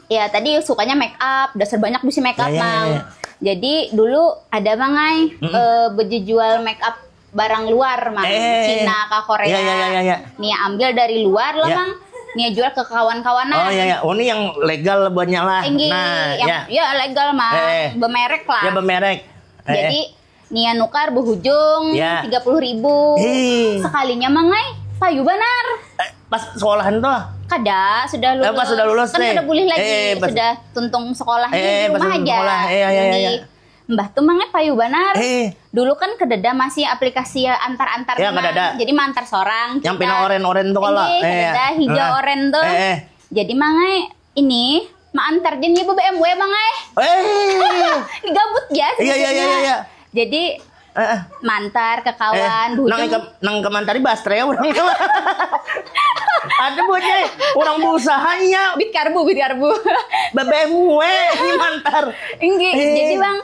ya tadi sukanya make up, dasar banyak bisi make up, Ya, ya, ya, Mang. Ya. Jadi dulu ada, Mang, ai, Mm-mm. Eh, bejejual make up barang luar, Mang. Eh. Cina ke Korea. Ya, ya, ya, ya, ya. Nia ambil dari luar lah, Ya. Mang. Nia jual ke kawan-kawanan. Oh ya ya, oh ini yang legal buatnya lah. Tinggi, Nah, yang, ya. ya legal mah, Eh. Bemerek lah. Ya bemerek. Eh, Jadi Nia nukar berhujung Ya. tiga puluh ribu. Eh. Sekalinya mang ai, payu banar. Eh, pas sekolahan tuh. Kada, sudah lulus. Eh, pas sudah lulus Kan teh. Kada boleh lagi, Eh, pas- sudah tuntung sekolah Eh, di pas rumah tuntung aja. sekolah. Eh, ya, ya, ya, Jadi, ya. Mbah tuh mang ai payu banar. Eh. Dulu kan kedada masih aplikasi antar-antar Ya, nah. Kedada. Jadi mantar sorang. Yang kita. pina oren-oren tuh kalau. Ini Eh, kedada ya. hijau Ah. oren tuh. Eh, eh. Jadi mang ai ini maantar jadi ibu B M W mang ai. Eh. Digabut ya Iya, iya, iya, sebenarnya. iya, iya. Jadi Eh, eh. mantar ke kawan, Eh, buhujung nang ikam nang kemantar di Bastra ya orang. Ada bocah orang berusaha iya. Bit karbu, bit karbu. B B M W ini mantar. Enggak, Eh. jadi bang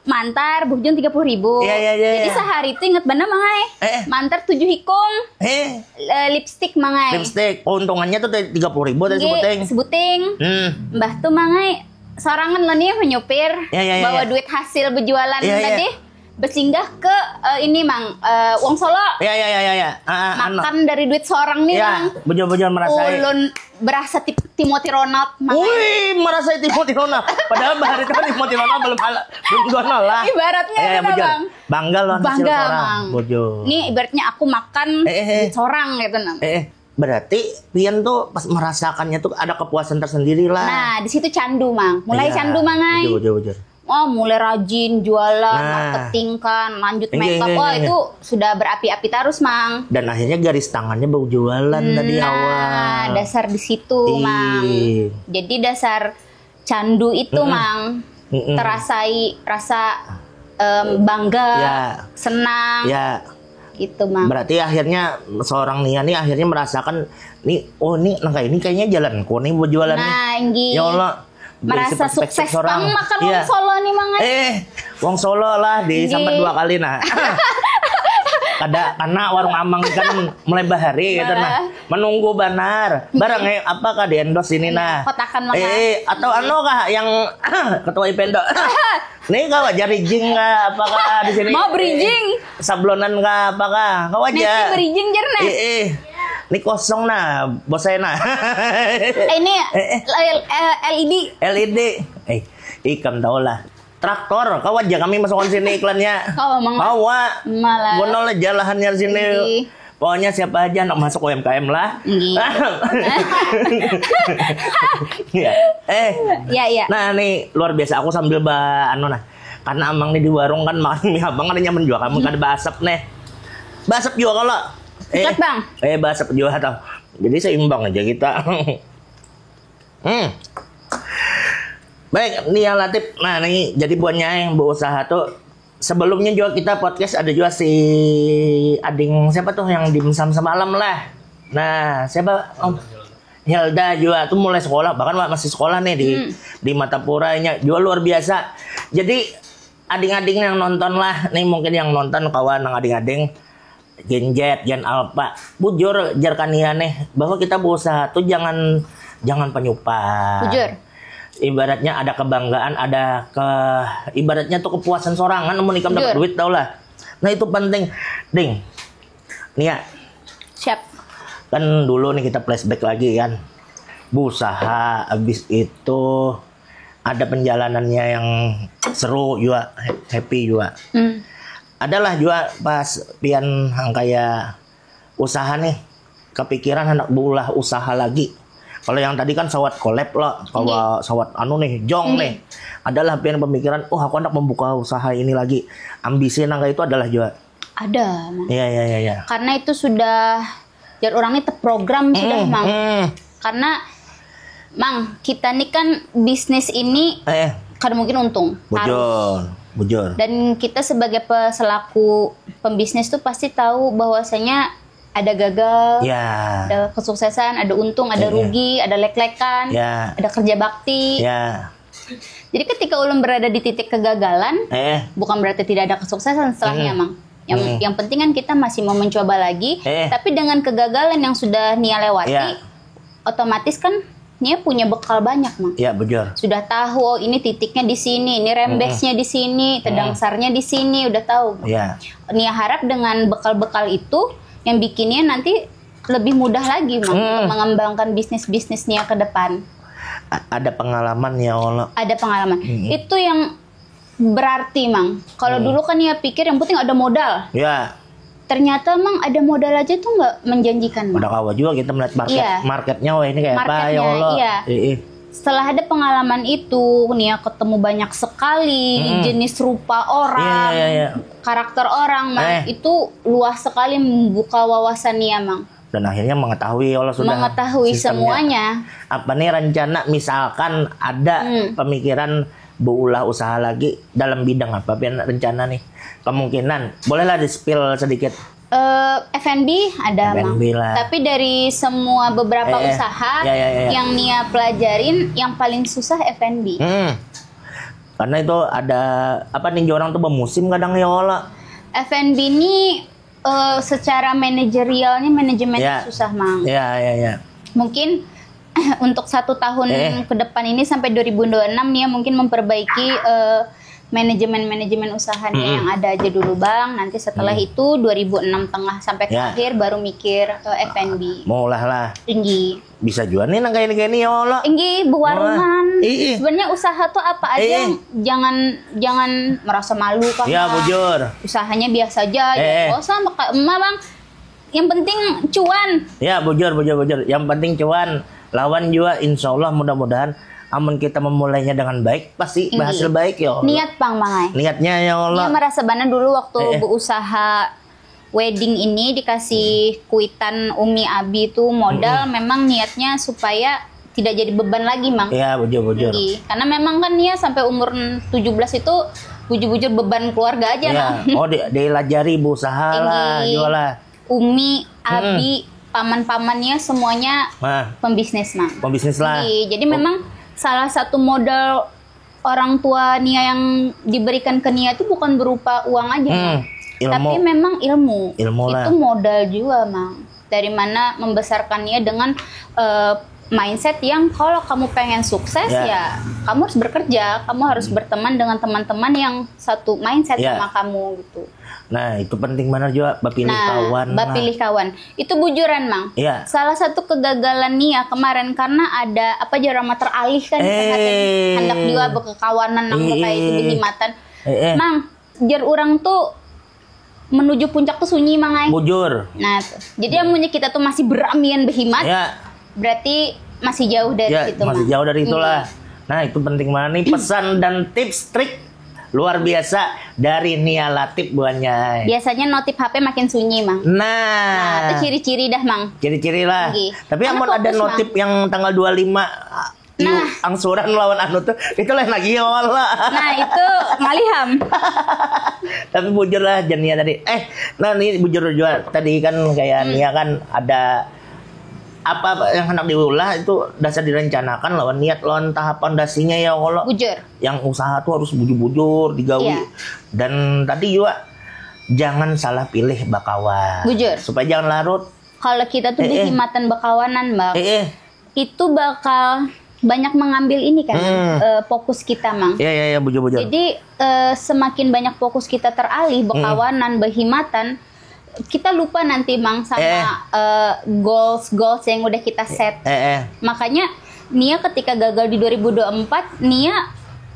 mantar buhujung tiga puluh ribu. Iya, iya, iya, Jadi iya. sehari itu inget bener mang ai. Eh. Mantar tujuh hikung Eh, eh, lipstick mang ai. Lipstick. Keuntungannya tuh tiga puluh ribu tadi Enggak, sebuting. Sebuting. Hmm. Mbah tuh mang ai sorangan lo nih menyupir Iya, iya, iya, bawa iya. Duit hasil berjualan Iya, iya. Tadi bersinggah ke eh, ini mang eh, Wong Solo. Ya ya ya ya ya. Ah, ah, anu. Makan dari duit sorang nih Ya, mang. Bujur-bujur merasa. Ulun berasa tip- Timothy Ronald mang. Wih, merasa Timothy Ronald. Padahal bahari itu Timothy Ronald belum halal, belum gonol lah. Ibaratnya Ya, ya, ada, bujur. Bang. Bangga loh hasil Bangga orang. mang. Bujur. Ini ibaratnya aku makan Eh, eh, eh. Duit sorang gitu nah. Eh, eh, berarti pian tuh pas merasakannya tuh ada kepuasan tersendiri lah. Nah, di situ candu mang. Mulai Iya. Candu mang ai. Bujur, bujur, bujur. Oh, mulai rajin jualan, Nah. marketing kan, lanjut Iya, makeup. iya, Oh, iya, itu sudah berapi-api terus, Mang. Dan akhirnya garis tangannya bau jualan tadi Nah, awal. Dasar di situ, Ih. Mang. Jadi dasar candu itu, Mm-mm. Mang, Mm-mm. terasai rasa em, bangga, Ya. Senang, Ya, gitu, Mang. berarti akhirnya seorang Nia nih akhirnya merasakan nih, oh nih nang kayak ini kayaknya jalanku nih buat jualan nih. Nah, inggih. Ya Allah. Merasa Berisi perspektif sukses seorang. pang makan Iya. Wong Solo nih, Mang. Eh, Wong Solo lah di Inggih. sambat dua kali nah. Kada karena warung Amang kan mulai bahari gitu nah. Menunggu banar. Barang eh, apa kah di endorse ini nah. Kotakan, Mang. Eh, atau anu kah yang ketua Ipendo. Nih kau aja rigging kah apakah di sini? Mau bridging. Sablonan kah apakah? Kau aja. Nanti bridging jer nah. Eh, eh. Ini kosong nah, bos saya nah. Eh, ini Eh, eh. L- eh, L E D. L E D. Eh, ikam tahu lah. Traktor, kau aja kami masukkan sini iklannya. Kau, Mang. Bawa. Malah. Gonol aja lahannya sini. Inggih. Pokoknya siapa aja nak masuk U M K M lah. Inggih. Ya. Eh, Ya, ya. Nah nih luar biasa aku sambil ba anu nah karena amang nih di warung kan makan mie abang ada nyaman juga kamu kada basap nih basap juga kalau eh Sikat, Bang. Eh basap juga tau jadi seimbang aja kita hmm baik nih ya Latif nah nih jadi buatnya yang berusaha tuh sebelumnya juga kita podcast ada juga si ading siapa tuh yang dimsum semalam lah nah siapa om Hilda juga tuh mulai sekolah bahkan masih sekolah nih di di Martapura nya juga luar biasa. Jadi ading-ading yang nonton lah nih mungkin yang nonton kawan yang ading-ading Gen Z, Gen Alpha. Bujur jar kania nih bahwa kita berusaha tuh jangan jangan penyupa. Bujur. Ibaratnya ada kebanggaan, ada ke ibaratnya tuh kepuasan sorangan mun ikam dapat Bujur. Duit tau lah. Nah itu penting, ding. Nia, Siap. Kan dulu nih kita flashback lagi kan. Berusaha habis itu ada penjalanannya yang seru juga, happy juga. Hmm. Adalah juga pas pian hang kaya usaha nih kepikiran hendak berulah usaha lagi. Kalau yang tadi kan sawat collab loh, kalau sawat anu nih, jong nih. Adalah pian pemikiran, oh aku hendak membuka usaha ini lagi. Ambisi nang kayak itu adalah juga. Ada, Mang. Iya iya iya iya. Karena itu sudah jar orang nih terprogram sudah, Mang. Hmm. Karena Mang, kita nih kan bisnis ini Eh, kada mungkin untung. Harus. Bujur, bujur. Dan kita sebagai pe- selaku pembisnis tuh pasti tahu bahwasanya ada gagal, Ya. ada kesuksesan, ada untung, ada Iya. Rugi, ada lek-lekan, Ya. ada kerja bakti. Ya. Jadi ketika ulun berada di titik kegagalan, Eh, bukan berarti tidak ada kesuksesan setelahnya, Hmm. Mang. Yang Hmm. yang penting kan kita masih mau mencoba lagi, Eh. Tapi dengan kegagalan yang sudah Nia lewati, Ya. Otomatis kan Nia punya bekal banyak, Mang. Ya, bujur. Sudah tahu, oh ini titiknya di sini, ini rembesnya di sini, tedangsarnya di sini, udah tahu. Ya. Nia harap dengan bekal-bekal itu yang bikin Nia nanti lebih mudah lagi, Mang, hmm, untuk mengembangkan bisnis-bisnisnya ke depan. A- ada pengalaman ya Allah. Ada pengalaman. Hmm. Itu yang berarti, Mang. Kalau hmm. dulu kan ya pikir yang penting ada modal. Ya. Ternyata, Mang, ada modal aja tuh nggak menjanjikan. Udah kawa juga kita melihat market, iya. Marketnya, wah, ini kayak marketnya, apa ya Allah. Iya. Ih, ih. Setelah ada pengalaman itu, Nia ketemu banyak sekali hmm. jenis rupa orang, iya, iya, iya. Karakter orang, Mang. Eh. Itu luas sekali membuka wawasan Nia, Mang. Dan akhirnya mengetahui Allah sudah mengetahui sistemnya. Semuanya. Apa nih rencana misalkan ada hmm. pemikiran beulah usaha lagi dalam bidang apa pian rencana nih? Kemungkinan bolehlah di spill sedikit. Uh, F and B ada F and B lah. Tapi dari semua beberapa eh, usaha ya, ya, ya, ya. Yang Nia pelajarin yang paling susah F and B. Hmm. Karena itu ada apa ninja orang tuh bermusim kadang ya Allah. F and B ini uh, secara manajerialnya manajemen ya. Susah, Mang. Ya, ya, ya. Mungkin untuk satu tahun eh. Ke depan ini sampai dua ribu dua puluh enam nih ya mungkin memperbaiki uh, manajemen-manajemen usaha nih hmm. Yang ada aja dulu, Bang. Nanti setelah hmm. Itu dua ribu enam tengah sampai ya. Akhir baru mikir uh, eh, F and B. Maulah lah. Tinggi. Bisa juga nih nang kayak ini ya Allah. Inggih, bewarungan. Sebenarnya usaha tuh apa aja eh. Jangan jangan merasa malu kan. Ya, bujur. Usahanya biasa aja, eh. Ya. Gak usah maka emak, Bang. Yang penting cuan. Ya, bujur, bujur, bujur. Yang penting cuan. Lawan juga insya Allah mudah-mudahan amun kita memulainya dengan baik pasti inggih. Berhasil baik ya Allah. Niat pang mangai. Niatnya ya Allah. Dia merasa bana dulu waktu eh, eh. Berusaha wedding ini dikasih hmm. Kuitan umi abi itu modal hmm. Memang niatnya supaya tidak jadi beban lagi, Mang. Iya, bujur-bujur. Karena memang kan Nia sampai umur tujuh belas itu bujur-bujur beban keluarga aja, ya. Mang. Oh, di, dilajari berusaha lah, jualah. Umi, hmm. Abi, paman-pamannya semuanya nah. Pembisnis, Mang. Pembisnis lah. Jadi, jadi oh. Memang salah satu modal orang tua Nia yang diberikan ke Nia itu bukan berupa uang aja, hmm, tapi memang ilmu. Ilmu lah. Itu modal juga, Mang. Dari mana membesarkan Nia dengan uh, mindset yang kalau kamu pengen sukses ya, ya kamu harus bekerja, kamu harus hmm. Berteman dengan teman-teman yang satu mindset ya. Sama kamu gitu. Nah, itu penting banget juga bapilih nah, kawan. Bapilih lah. Kawan. Itu bujuran, Mang. Iya. Salah satu kegagalan Nia kemarin karena ada apa aja orang teralihkan eh. Hendak juga berkekawanan nang eh. Kayak itu dihimatan. Eh, eh. Mang, jar orang tuh menuju puncak tuh sunyi, Mang ai. Bujur. Nah, tuh. Jadi yang punya kita tuh masih beramian berhimat. Ya. Berarti masih jauh dari ya, situ, masih Mang. Jauh dari itulah. Iya. Nah, itu penting banget nih pesan dan tips trik luar biasa dari Nia Latif buahnya. Biasanya notif H P makin sunyi, Mang. Nah, nah itu ciri-ciri dah, Mang. Ciri-ciri lah. Gih. Tapi amun ada notif Mang. Yang tanggal dua puluh lima nah. Angsuran lawan anu tuh itu lain lagi ya Allah. Nah itu ngaliham. Tapi bujur lah Jania tadi. Eh, nah ini bujur juga tadi kan kayak hmm. Nia kan ada apa yang hendak diulah itu dasar direncanakan lawan niat lawan tahap pondasinya ya Allah. Bujur. Yang usaha tuh harus bujur-bujur digawi. Iya. Dan tadi juga jangan salah pilih bakawan. Bujur. Supaya jangan larut. Kalau kita tuh eh, eh. Dihimatan bakawanan, Bang. Eh, eh. Itu bakal banyak mengambil ini kan hmm. Uh, fokus kita, Mang. Iya, iya, iya, bujur, bujur. Jadi uh, semakin banyak fokus kita teralih bekawanan, hmm. Behimatan, kita lupa nanti, Mang, sama eh. Uh, goals goals yang udah kita set. Eh, eh. Makanya Nia ketika gagal di dua ribu dua puluh empat, Nia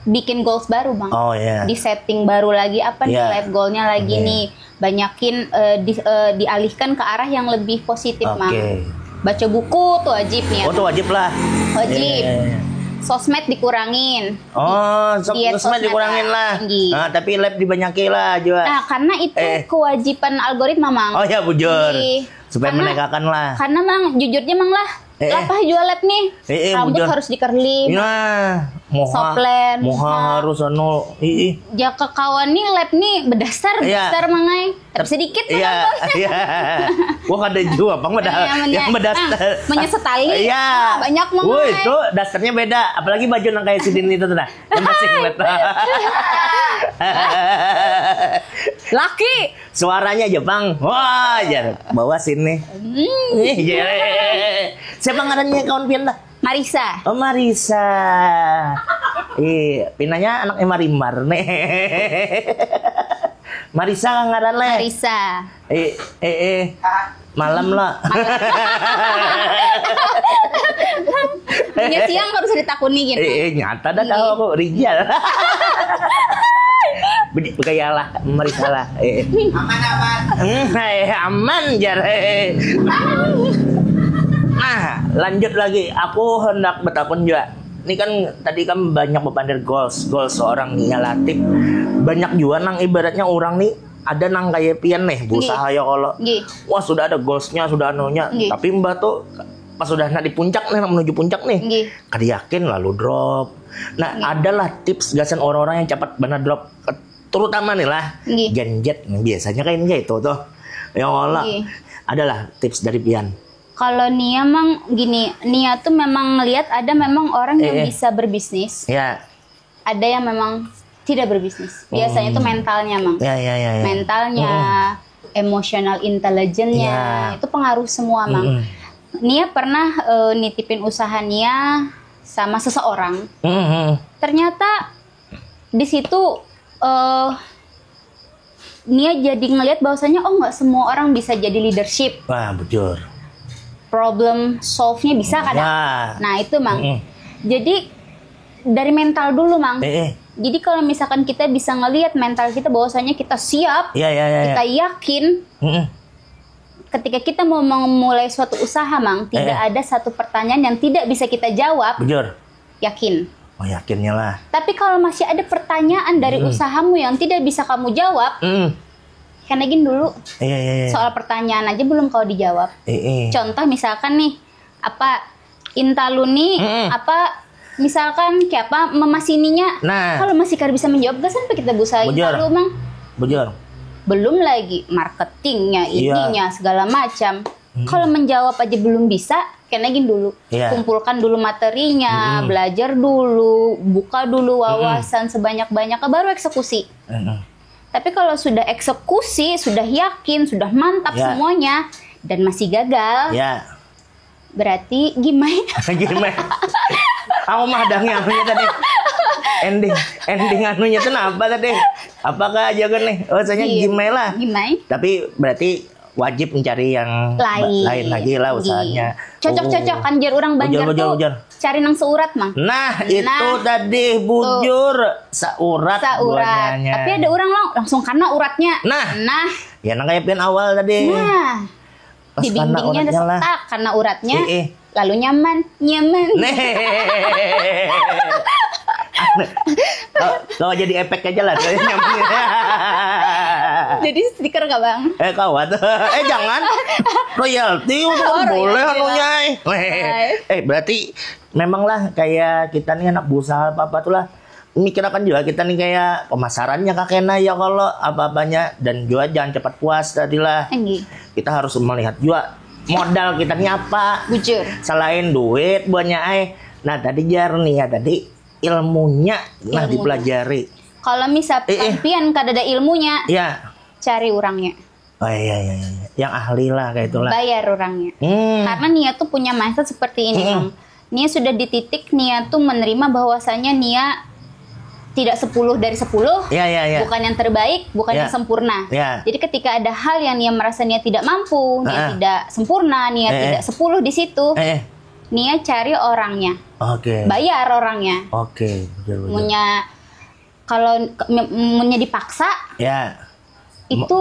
bikin goals baru, Mang. Oh, iya. Di setting baru lagi apa nih life goalnya lagi okay. Nih. Banyakin uh, di, uh, dialihkan ke arah yang lebih positif, okay. Mang. Baca buku tuh wajib nih. Oh, tuh wajib lah. Wajib. Yeah. Sosmed dikurangin. Oh, so, sosmed dikurangin lah. Nah, tapi live dibanyaki lah juga. Nah, karena itu eh. Kewajiban algoritma, Mang. Oh ya, bujur. Jadi, supaya menegakkan lah. Karena, Mang, jujurnya, Mang lah. Eh, eh. Lapah jual lab nih. Eh, eh, rambut bujur. Harus dikerlin. Nah, moha. Soplen. Moha nah. Harus anu. Ih, ih. Jaka kawan nih lab nih bedasar, iya. Besar mangai. Tapi sedikit iya, iya. Wah ada juga bang beda. Iya, yang bedasar. Nah, menyesetali. Iya. Nah, banyak mangai. Woi, itu dasarnya beda. Apalagi baju nang kayak sidin itu tuh nah. Yang bersih banget. Laki. Suaranya aja bang. Wah, jar. Bawa sini. Hmm. Siapa ngarannya kawan pian dah? Marisa. Oh, Marisa. Ih, pinanya anaknya Marimar nih. Marisa ngaran leh. Marisa. Eh, eh, eh. Malam lah. Punya siang harus ditakuni gitu. Eh, eh, nyata dah tahu aku Rijal. Bedi- Begaya lah, Marisa lah. Eh. Aman aman. Hmm, eh, aman jar. Eh. Nah, lanjut lagi. Aku hendak bertakun juga. Ini kan tadi kan banyak bepander goals, goals seorang Nia Latif. Banyak juga nang ibaratnya orang nih ada nang kayak pian nih berusaha ya kalau wah sudah ada goalsnya sudah anunya tapi mbak tuh pas sudah nak di puncak nih nak menuju puncak nih kada yakin lalu drop. Nah adalah tips gasan orang-orang yang cepat benar drop terutama nih lah genjet biasanya kayak ini itu tuh ya Allah adalah tips dari pian. Kalau Nia mang gini, Nia tuh memang ngelihat ada memang orang yang eh, eh. bisa berbisnis. Ya. Ada yang memang tidak berbisnis. Biasanya hmm. tuh mentalnya mang. Ya, ya, ya, ya. Mentalnya, hmm. emotional intelligence-nya, ya. Itu pengaruh semua mang. Hmm. Nia pernah uh, nitipin usaha Nia sama seseorang. Hmm. Ternyata di situ uh, Nia jadi ngelihat bahwasanya oh nggak semua orang bisa jadi leadership. Wah bujur. Problem solve-nya bisa kada? Nah itu mang. Mm-mm. Jadi dari mental dulu mang. Eh, eh. Jadi kalau misalkan kita bisa ngelihat mental kita bahwasanya kita siap, ya, ya, ya, kita ya. yakin. Mm-mm. Ketika kita mau memulai suatu usaha mang, tidak eh, eh. ada satu pertanyaan yang tidak bisa kita jawab. Bujur. Yakin. Oh yakinnya lah. Tapi kalau masih ada pertanyaan dari hmm. usahamu yang tidak bisa kamu jawab, hmm. kan lagi dulu. Iya, iya, iya. Soal pertanyaan aja belum kau dijawab. Iya, iya. Contoh misalkan nih, apa intaluni, hmm. apa misalkan kayak apa memasininya. Nah. Kalau masih kar bisa menjawab, gak sampai kita busa intalu mang. Bujur. Belum lagi marketingnya, iya. ininya, segala macam. Hmm. Kalau menjawab aja belum bisa, kena gini dulu. Yeah. Kumpulkan dulu materinya, hmm. belajar dulu, buka dulu wawasan hmm. sebanyak-banyaknya, baru eksekusi. Hmm. Tapi kalau sudah eksekusi, sudah yakin, sudah mantap yeah. semuanya, dan masih gagal, yeah. berarti gimai. Gimai. Aku mah ada yang tadi. Ending, ending anunya tuh apa tadi? Apakah aja kan nih? Oh, saya iya. gimai lah. Gimai. Tapi berarti wajib mencari yang lain, lain lagi lah usahanya. Cocok-cocok oh. kan jar orang Banjar ujar, ujar, tuh ujar. Cari nang seurat mang. Nah, nah itu tadi bujur tuh. Seurat seurat. Tapi ada orang lang langsung karena uratnya. Nah. Nah. Ya nang kayak pian awal tadi. Nah. Pas di dindingnya ada setak karena uratnya. Eh, eh. Lalu nyaman, nyaman. Nah. Kalau jadi efek aja lah, nyaman. Jadi stiker gak bang? Eh kawat, eh jangan. Royalti oh, boleh anunya. Eh. eh berarti memanglah kayak kita nih anak berusaha apa apa tuh lah. Mikirakan juga kita nih kayak pemasarannya kakena ya kalau apa-apanya dan juga jangan cepat puas tadi lah. Kita harus melihat juga modal kita nih apa. Bujur. Selain duit buahnya ai. Nah tadi jar nih ya tadi ilmunya nah ilmunya. dipelajari. Kalau misal eh, eh. pian kada ada ilmunya, ya. cari orangnya. Oh iya, iya, iya. Yang ahli lah kayak itulah. Bayar orangnya. Hmm. Karena Nia tuh punya mindset seperti ini, hmm. Nia sudah di titik Nia tuh menerima bahwasanya Nia tidak sepuluh dari sepuluh, ya, ya, ya. bukan yang terbaik, bukan ya. yang sempurna. Ya. Jadi ketika ada hal yang Nia merasa Nia tidak mampu, Nia uh-uh. tidak sempurna, Nia eh, tidak sepuluh di situ, eh. Nia cari orangnya. Oke. Okay. Bayar orangnya. Oke, okay. betul, betul. Punya kalau munnya dipaksa, ya. itu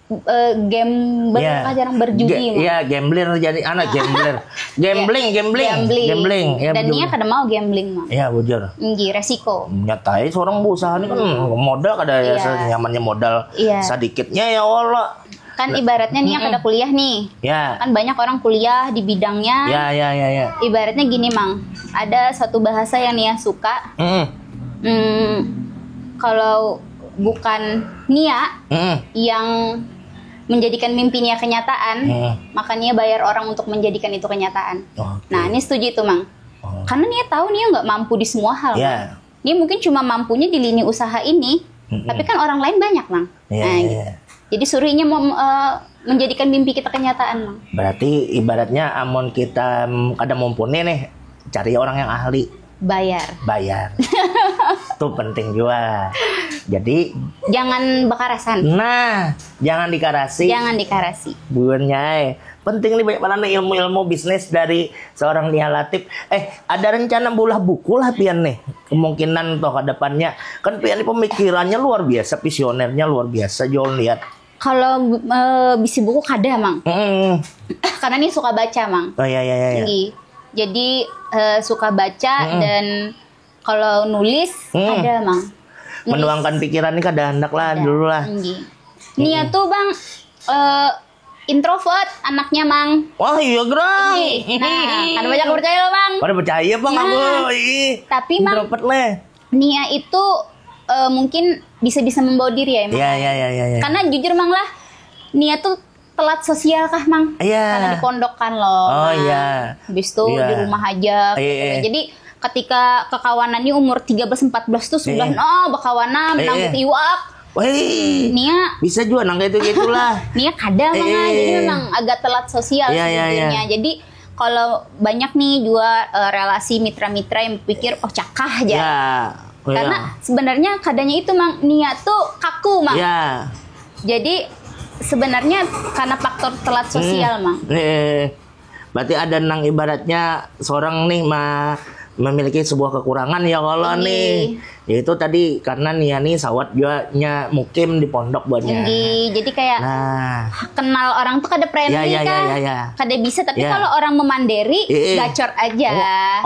uh, gambler yeah. jarang berjudi Ga- ya gambler jadi anak gambler gambling yeah. gambling gambling, gambling. Ya, dan dia kada mau gambling mah ya bujur Nggih, resiko nyatai seorang berusaha ini kan modal kada yeah. nyamannya modal yeah. sedikitnya ya Allah kan ibaratnya nih mm-mm. kada kuliah nih ya. kan banyak orang kuliah di bidangnya ya ya ya ya ibaratnya gini mang ada satu bahasa yang Nia suka mm. Hmm, kalau bukan Nia hmm. yang menjadikan mimpi Nia kenyataan, hmm. maka Nia bayar orang untuk menjadikan itu kenyataan. Okay. Nah, Nia setuju itu, Mang. Oh. Karena Nia tahu Nia nggak mampu di semua hal. Yeah. Nia mungkin cuma mampunya di lini usaha ini, hmm. tapi kan orang lain banyak, Mang. Yeah, nah, yeah, gitu. Yeah. Jadi suruhnya mau uh, menjadikan mimpi kita kenyataan, Mang. Berarti ibaratnya amon kita mm, kada mumpuni nih, cari orang yang ahli. Bayar. Bayar. Itu penting juga. Jadi jangan bakarasan. Nah, jangan dikarasi. Jangan dikarasi. Buannya eh. Penting nih banyak banget nih ilmu-ilmu bisnis dari seorang Nia Latif. Eh, ada rencana bulah buku lah pian nih. Kemungkinan toh ke depannya. Kan pian ini pemikirannya luar biasa, visionernya luar biasa, Jol lihat. Kalau uh, bisi buku kada mang. Hmm. Karena ini suka baca mang. Oh iya iya iya. iya. Jadi uh, suka baca hmm. dan kalau nulis hmm. ada mang. Nulis. Menuangkan pikiran ini kada hendak lah ada. Dulu lah. Nia tuh bang uh, introvert anaknya mang. Wah iya gerang. Nah, kan banyak percaya loh mang. Pada percaya bang nah, aku. Ih, tapi mang. Introvert leh. Nia itu uh, mungkin bisa bisa membawa diri ya mang. Iya iya iya iya. Ya. Karena jujur mang lah, Nia tuh telat sosial kah mang? Iya. Karena di pondok kan loh. Oh iya. Habis itu iya. Di rumah aja. Iya. Gitu. Jadi ketika kekawanannya umur tiga belas empat belas tuh sudah iya. Oh bekawanan iya. Nang iwak. Wih, Nia bisa juga nang kayak itu gitulah. Nia kada eh, mang, jadi memang agak telat sosial iya, iya, iya. Jadi kalau banyak nih juga uh, relasi mitra-mitra yang pikir oh cakah aja. Ya, oh, karena ya. Sebenarnya kadanya itu mang Nia tuh kaku mang. Ya. Jadi sebenarnya karena faktor telat sosial hmm. Mang. Eh. Berarti ada nang ibaratnya seorang nih ma memiliki sebuah kekurangan ya kalau nih. Yaitu tadi karena Nia nih sawat juga nya mukim di pondok buatnya. Jadi kayak nah. Kenal orang tuh kada friendly ya, ya, kan. Ya, ya, ya. Kada bisa tapi ya. Kalau orang memanderi eh, eh. Gacor aja.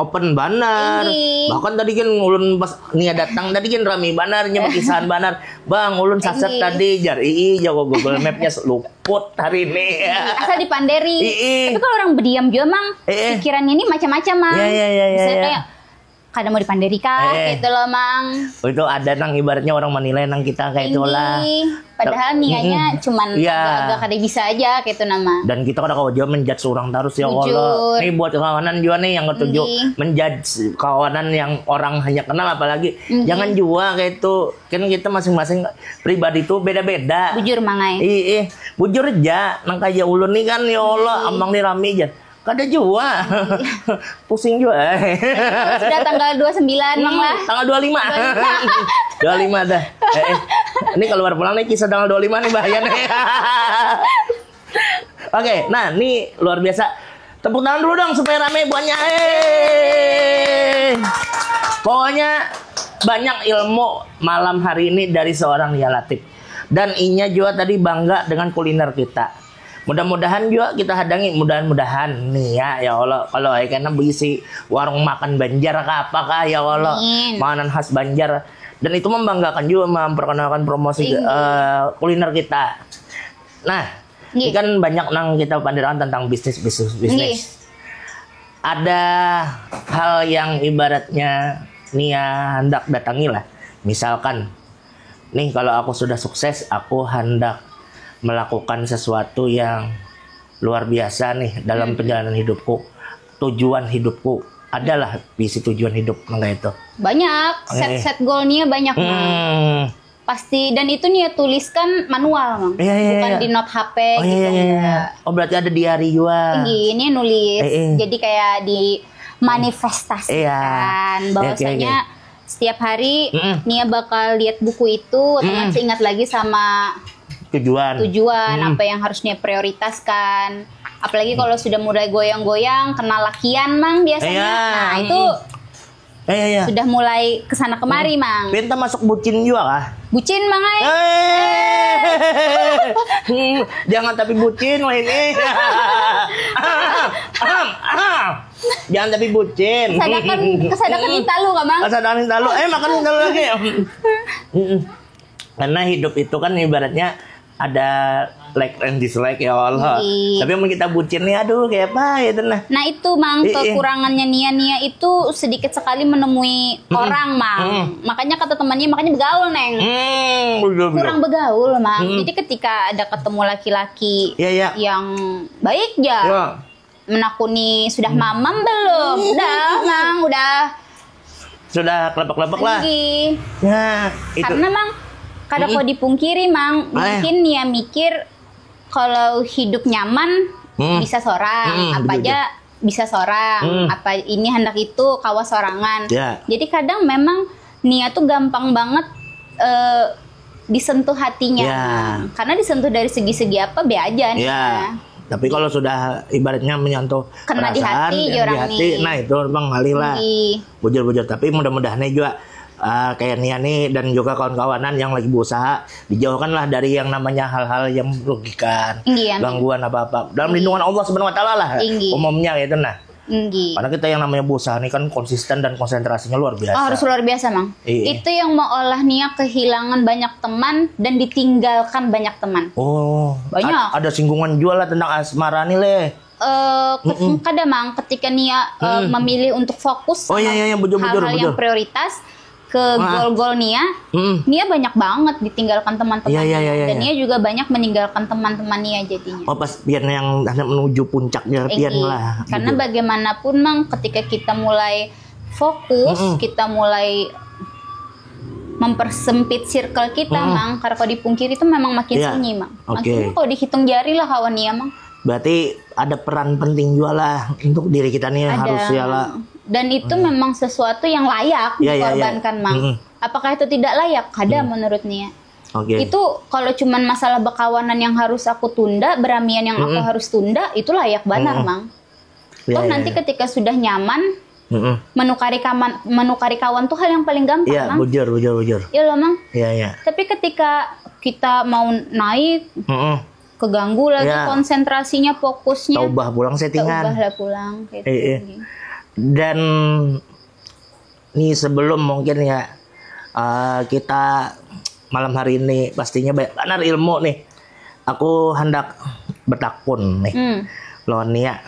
Oh, open banar. Bahkan tadi kan ulun pas Nia datang tadi kan rami banar nya berkisahan banar. Bang, ulun saset tadi jar ii jago Google Map-nya lupa. Put hari ini. Asal dipanderi. Ii. Tapi kalau orang berdiam juga mang, Ii. Pikirannya ini macam-macam mang. Ya, ya, ya, ya, Misalnya ya. Kayak kada mau dipanderi kah Ii. Gitu loh mang. Itu ada nang ibaratnya orang menilai nang kita kayak itulah. Padahal niatnya mm cuman ya. Agak-agak kada bisa aja gitu nama. Dan kita kada kawa juga menjudge orang terus ya Allah. Ini buat kawanan juga nih yang ketujuh mm menjudge kawanan yang orang hanya kenal apalagi mm jangan juga kayak itu. Kan kita masing-masing pribadi tuh beda-beda. Bujur mangai. Ih, ih. Bujur aja, nang kaya ulun nih kan ya Allah, hmm. Amang nih rami aja. Kada jua. Pusing jua. Sudah tanggal dua puluh sembilan hmm, mang lah. Tanggal dua puluh lima. Dua puluh lima dah. Eh, eh. Ini keluar pulang nih kisah tanggal dua puluh lima nih bahaya nih. Oke, nah ini luar biasa. Tepuk tangan dulu dong supaya rame buahnya. Eh. Pokoknya banyak ilmu malam hari ini dari seorang Nia Latif. Dan inya juga tadi bangga dengan kuliner kita. Mudah-mudahan juga kita hadangi, mudah-mudahan nih ya, ya Allah, kalau kena berisi warung makan Banjar kah apakah ya Allah, makanan khas Banjar. Dan itu membanggakan juga memperkenalkan promosi uh, kuliner kita. Nah, ini kan banyak nang kita pandirakan tentang bisnis bisnis bisnis. Ada hal yang ibaratnya Nia hendak datangi lah. Misalkan, nih kalau aku sudah sukses, aku hendak melakukan sesuatu yang luar biasa nih dalam hmm. Perjalanan hidupku. Tujuan hidupku adalah visi tujuan hidup nang itu. Banyak set-set goalnya banyak. Hmm. Pasti dan itu nih ya tuliskan manual mang. Iya, iya, bukan iya. Di note H P oh, gitu. Iya, iya, iya. Oh berarti ada diary juga. Tinggi ini nulis. Eh, eh. Jadi kayak di manifestasikan iya. Bahwasanya okay, okay. Setiap hari mm -mm. Nia bakal lihat buku itu mm -mm. Ingat lagi sama tujuan tujuan mm -mm. Apa yang harus Nia prioritaskan. Apalagi kalau sudah mulai goyang-goyang, kenal lakian mang biasanya. Iya. Nah itu Eh, iya, iya. Sudah mulai kesana kemari, hmm. Mang. Pinta masuk bucin juga kah? Bucin, Mang, ay. Eh. Hmm, jangan tapi bucin, wah ini. Jangan tapi bucin. Kesadakan, kesadakan intalu, kah, Mang? Kesadakan intalu. Eh, makan intalu lagi. Karena hidup itu kan ibaratnya ada like and dislike ya Allah. Iya. Tapi yang kita bucin nih aduh kayak apa itu nah. Nah itu mang iya. Kekurangannya Nia Nia itu sedikit sekali menemui mm-hmm. Orang mang. Mm-hmm. Makanya kata temannya makanya begaul neng. Mm, betul, betul. Kurang begaul mang. Mm-hmm. Jadi ketika ada ketemu laki-laki iya, iya. Yang baik ya. Iya. Menakuni sudah mamam belum? Udah, mang, udah. Sudah kelepek-kelepek lah. Iya. Ya, itu. Karena mang kada kau dipungkiri mang, mungkin ya mikir kalau hidup nyaman hmm. Bisa seorang, hmm, apa betul, aja betul. Bisa seorang, hmm. Apa ini hendak itu kawa sorangan. Ya. Jadi kadang memang Nia tuh gampang banget eh, disentuh hatinya. Ya. Karena disentuh dari segi-segi apa be aja nih. Ya. Tapi kalau sudah ibaratnya menyentuh Kena di perasaan, hati, yang orang di hati, nih. Nah itu bang ngalih lah. Ih, Bujur-bujur. Tapi mudah-mudahan nih juga uh, kayak Nia nih dan juga kawan-kawanan yang lagi berusaha dijauhkanlah dari yang namanya hal-hal yang merugikan, Inggih, amin. Gangguan apa-apa. Dalam lindungan Allah Subhanahu Wa Taala lah. Inggih. Umumnya gitu nah. Inggih. Karena kita yang namanya berusaha nih kan konsisten dan konsentrasinya luar biasa. Oh, harus luar biasa, Mang. Iya. Itu yang mengolah Nia kehilangan banyak teman dan ditinggalkan banyak teman. Oh, Banyak. ad- ada singgungan jual lah tentang asmara nih leh. Eh, ket- kada, Mang, ketika Nia eh, memilih untuk fokus Oh, iya, iya, iya, bujur, bujur, hal-hal yang bujur. Prioritas ke goal-goal Nia, Mm-mm. Nia banyak banget ditinggalkan teman-teman Iya, iya, iya, iya, dan iya. Nia juga banyak meninggalkan teman-teman Nia jadinya. Oh pas pian yang hendak menuju puncaknya pian Inggih. lah. Karena gitu. Bagaimanapun, Mang, ketika kita mulai fokus, Mm-mm. Kita mulai mempersempit circle kita, Mm-mm. Mang. Karena kalau dipungkiri itu memang makin Iya. sunyi, Mang. Oke. Makin kalau dihitung jari lah kawan Nia, Mang. Berarti ada peran penting juga lah untuk diri kita nih Ada, harus ya lah. Mang. Dan itu memang sesuatu yang layak Iya, iya, iya. dikorbankan, Mang. Mm-mm. Apakah itu tidak layak? Ada menurut Nia. Oke. Itu kalau cuman masalah berkawanan yang harus aku tunda, beramian yang aku harus tunda, itu layak benar, Mm-mm. Mang. Iya, Toh iya, nanti iya. Ketika sudah nyaman, Mm-mm. menukari kaman, menukari kawan tuh hal yang paling gampang, Iya, Mang. Bujur, bujur, bujur. Ya loh, Mang. Iya, iya. Tapi ketika kita mau naik, Mm-mm. keganggu lagi Iya. Konsentrasinya, fokusnya. Taubah pulang settingan. Taubah lah pulang kayak Eh, eh. gitu. Dan nih sebelum mungkin ya uh, kita malam hari ini pastinya banyak benar ilmu nih. Aku hendak bertakun nih. Hmm. Lawan Nia.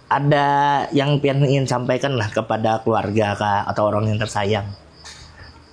Ada yang pian ingin sampaikan lah kepada keluarga kah, atau orang yang tersayang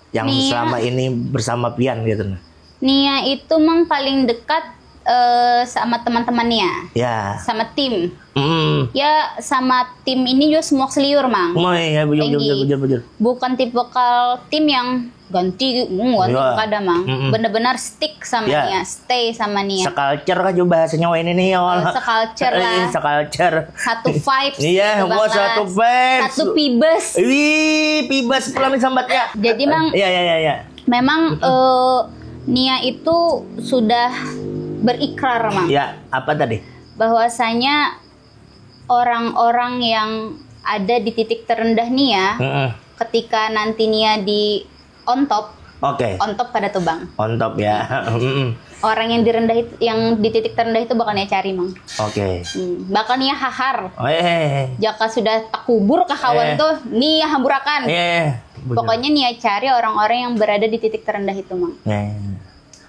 yang Nia. Selama ini bersama pian gitu nah. Nia itu, Mang, paling dekat eh, sama teman-teman Nia. Ya. Sama tim. Mm. Ya, sama tim ini juga semua seliur, Mang. Oh iya, bujur, bujur, Tinggi. Bujur, bujur. Bukan tipikal tim yang ganti, hmm, ganti Iya. kada, Mang. Mm-mm. Bener-benar stick sama Iya. Nia, stay sama Nia. Seculture kah juga bahasanya wah ini nih ya Allah. Seculture Eh, lah. Seculture. Satu vibes. Iya, Gitu, wah, Bang, satu lah. Vibes. Satu pibes. Wih, Vibes pulang nih sambatnya. Jadi, Mang, Iya, iya, iya, iya. Memang eh, Nia itu sudah berikrar, Mang. Ya, apa tadi? Bahwasanya orang-orang yang ada di titik terendah Nia, Mm-mm. Ketika nanti Nia di on top, Oke. On top kada tuh, Bang. On top ya. Mm-mm. Orang yang direndah itu, yang di titik terendah itu bakal Nia cari, Mang. Oke. Hmm, bakal Nia hahar. Oh, eh. Jaka sudah takubur kawan Eh. Tuh, Nia hamburakan. Eh. Bener. Pokoknya Nia cari orang-orang yang berada di titik terendah itu, Mang. Eh.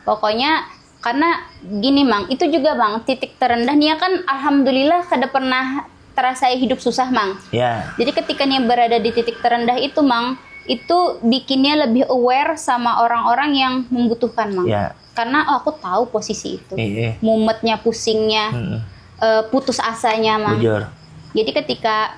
Pokoknya karena gini, Mang, itu juga, Bang, titik terendah Nia kan alhamdulillah kada pernah terasai hidup susah, Mang. Ya. Jadi ketika Nia berada di titik terendah itu, Mang, itu bikin Nia lebih aware sama orang-orang yang membutuhkan, Mang. Ya. Karena oh, aku tahu posisi itu. Iya. Mumetnya, pusingnya, Mm-mm. eh, putus asanya, Mang. Bujur. Jadi ketika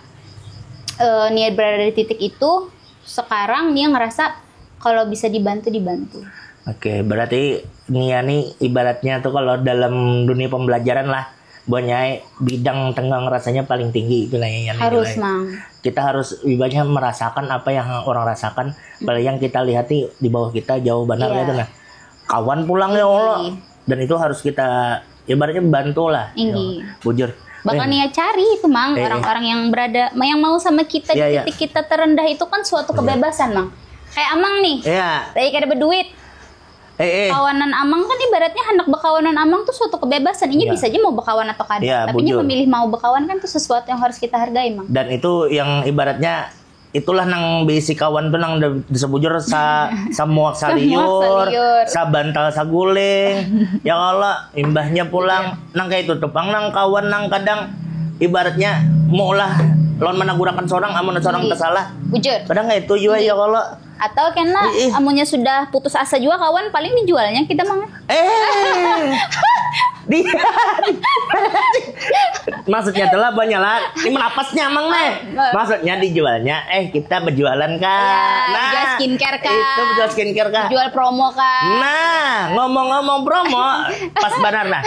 eh, Nia berada di titik itu, sekarang Nia ngerasa kalau bisa dibantu, dibantu. Oke, berarti Nia nih ibaratnya tuh kalau dalam dunia pembelajaran lah, buatnya bidang tenggang rasanya paling tinggi itu nanya yang Harus, nilai. Mang. Kita harus ibaratnya merasakan apa yang orang rasakan, apalagi yang kita lihat nih di bawah kita jauh benar Iya. Itu nah. Kawan pulang ya Allah. Iya. Dan itu harus kita ibaratnya bantu lah. Inggih. Ya, bujur. Bakal Eh, Nia cari itu, Mang, Eh, eh. Orang-orang yang berada, yang mau sama kita Iya, di iya. Titik kita terendah itu kan suatu kebebasan, Mang. Kayak Amang nih. Iya. Lagi kada berduit. Eh, eh. Kawanan Amang kan ibaratnya hendak bekawanan Amang tuh suatu kebebasan. Ini Iya. Bisa aja mau bekawan atau kada. Iya, Tapi ini bujur. Memilih mau bekawan kan tuh sesuatu yang harus kita hargai, Mang. Dan itu yang ibaratnya itulah nang bisi kawan tuh nang de- sebujur sa samuak saliur, saliur. Sabantal saguling. Ya Allah, imbahnya pulang nang kayak itu tepang nang kawan nang kadang ibaratnya mau lah lawan menagurakan seorang amun seorang Iya. Tersalah. Bujur. Kadang kayak itu juga ya Allah. Atau kena Ih, ih. Amunnya sudah putus asa juga kawan, paling dijualnya kita, Mang. Eh. Dia. Maksudnya telah banyak lah. Ini menapasnya Amang nih. Maksudnya dijualnya eh kita berjualan kah? Ya, jual skincare kah? Itu jual skincare kah? Jual promo kah? Nah, ngomong-ngomong promo, pas benar nah.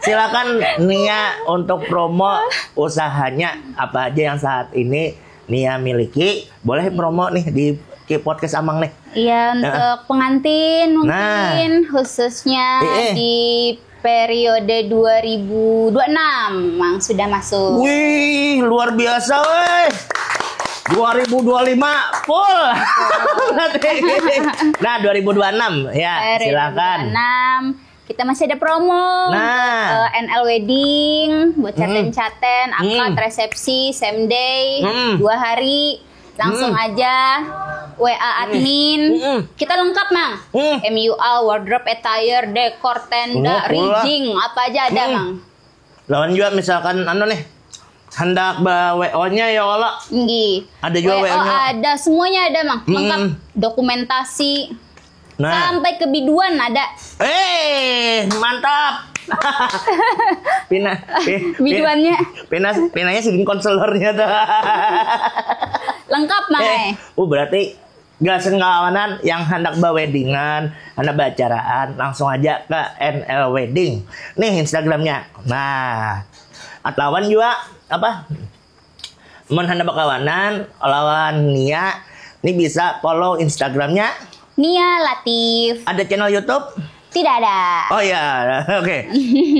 Silakan Nia untuk promo usahanya apa aja yang saat ini Nia miliki, boleh promo nih di Ki podcast Amang nih. Iya, untuk pengantin mungkin khususnya Eh, eh. di periode dua ribu dua enam Mang sudah masuk. Wih, luar biasa, weh. Dua ribu dua lima full. Nah, dua ribu dua enam ya, Periode silakan. dua enam kita masih ada promo Nah. untuk eh, N L wedding, buat caten-caten, akad, Hmm. resepsi, same day, Hmm. dua hari, langsung Hmm. aja W A admin. Hmm. Kita lengkap, Mang. Hmm. M U A, wardrobe, attire, dekor, tenda, Oh, pula. rigging, apa aja ada, Hmm. Mang. Lawan juga misalkan anu nih, hendak ba W O-nya ya Allah. Nggih. Ada juga W O W O-nya. Ada, semuanya ada, Mang. Lengkap. Hmm. Dokumentasi Nah. sampai ke biduan ada. Eh, mantap. Pina, pi- pi- Biduannya. Pina, pinanya sidin konselornya tuh. Lengkap, Mang. Eh, Eh. Uh, berarti gasan kawanan yang hendak baweddingan, hendak baacaraan, langsung aja ke N L Wedding. Nih Instagramnya. Nah, atau lawan juga apa? Mun hendak bakawanan lawan Nia, ini bisa follow Instagramnya. Nia Latif. Ada channel YouTube? Tidak ada. Oh ya, oke.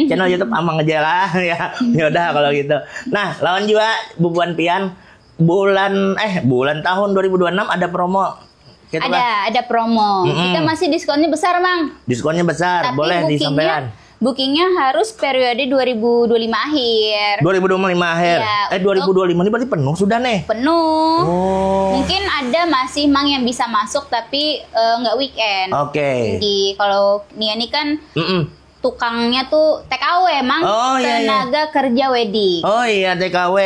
Channel YouTube Amang aja lah ya. Ya udah kalau gitu. Nah, lawan juga bubuhan pian bulan eh bulan tahun dua ribu dua enam ada promo. Gitu Ada, lah. Ada promo. Mm-mm. Kita masih diskonnya besar, Mang. Diskonnya besar, Tapi boleh bookingnya- disampaikan. Bookingnya harus periode dua ribu dua puluh lima akhir. Dua ribu dua puluh lima akhir. Iya, Eh, dua ribu dua puluh lima ini berarti penuh sudah nih. Penuh. Oh. Mungkin ada masih, Mang, yang bisa masuk tapi eh, nggak weekend. Oke. Jadi kalau Nia ini kan Mm-mm. tukangnya tuh T K W, Mang. Oh, iya, iya. Tenaga kerja wedding. Oh iya, T K W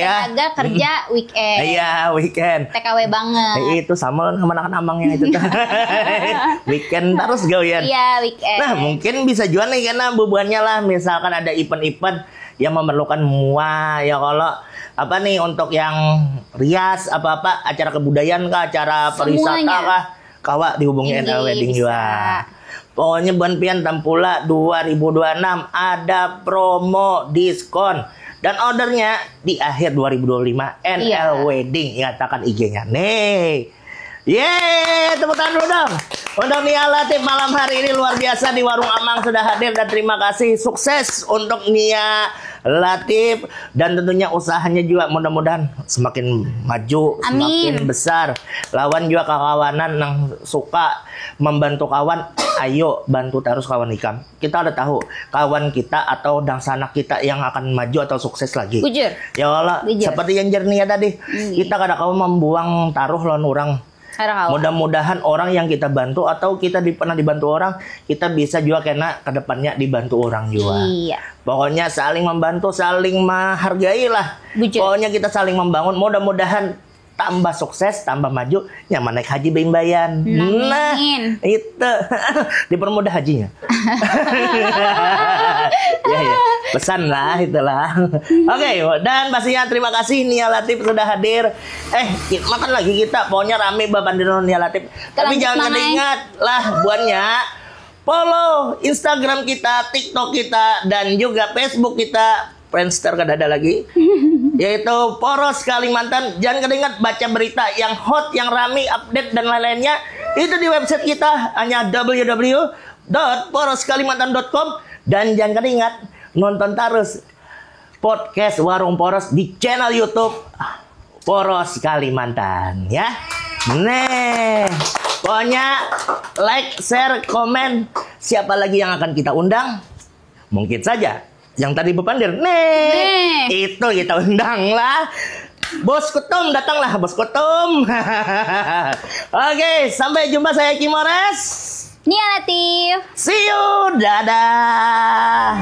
ya. Tenaga kerja weekend. Iya, weekend. T K W banget. Eh, itu sama loh sama anak Amang yang itu tuh. Weekend terus gawian. Iya, weekend. Nah, mungkin bisa juga nih karena bubuhannya lah, misalkan ada event-event yang memerlukan mua ya, kalau apa nih untuk yang rias apa-apa, acara kebudayaan kah, acara pariwisata Semuanya. Kah, kawa dihubungi Inggih, N L Wedding bisa. Juga. Pokoknya buhan pian Tampula dua ribu dua enam ada promo diskon dan ordernya di akhir dua ribu dua puluh lima N L Iya. Wedding, ingatakan I G-nya nih. Yeay, tepuk tangan dulu dong. Untuk Nia Latif malam hari ini luar biasa di Warung Amang sudah hadir dan terima kasih, sukses untuk Nia Latif dan tentunya usahanya juga mudah-mudahan semakin maju, Amin. Semakin besar. Lawan juga kawanan yang suka membantu kawan, ayo bantu terus kawan ikam. Kita udah tahu kawan kita atau dangsanak kita yang akan maju atau sukses lagi. Bujur. Ya Allah, Bujur. Seperti yang jar Nia tadi, kita kada kawa membuang taruh lawan orang. Kada kawa. Mudah-mudahan orang yang kita bantu atau kita di, pernah dibantu orang, kita bisa juga kena ke depannya dibantu orang juga. Iya. Pokoknya saling membantu, saling menghargai lah. Bujur. Pokoknya kita saling membangun. Mudah-mudahan tambah sukses, tambah maju, nyaman naik haji baimbayan. Amin. Itu dipermudah hajinya. Ya, ya. Pesan lah itulah. Oke, dan pastinya terima kasih Nia Latif sudah hadir. Eh, ki- makan lagi kita. Pokoknya rame bapandir Nia Latif. Tapi Terlanjut jangan mangai. Ingat lah buannya, follow Instagram kita, TikTok kita, dan juga Facebook kita. Friendster kada ada lagi. Yaitu Poros Kalimantan. Jangan kada ingat baca berita yang hot, yang rame, update dan lain-lainnya. Itu di website kita hanya www.poroskalimantan.com dan jangan kada ingat nonton terus podcast Warung Poros di channel YouTube Poros Kalimantan ya. Nih, pokoknya like, share, komen. Siapa lagi yang akan kita undang? Mungkin saja yang tadi bepandir. Nih, Nih. Itu kita undang lah. Bos Kutum, datanglah Bos Kutum. Oke, sampai jumpa, saya Kimores. Nia Latif. See you, dadah.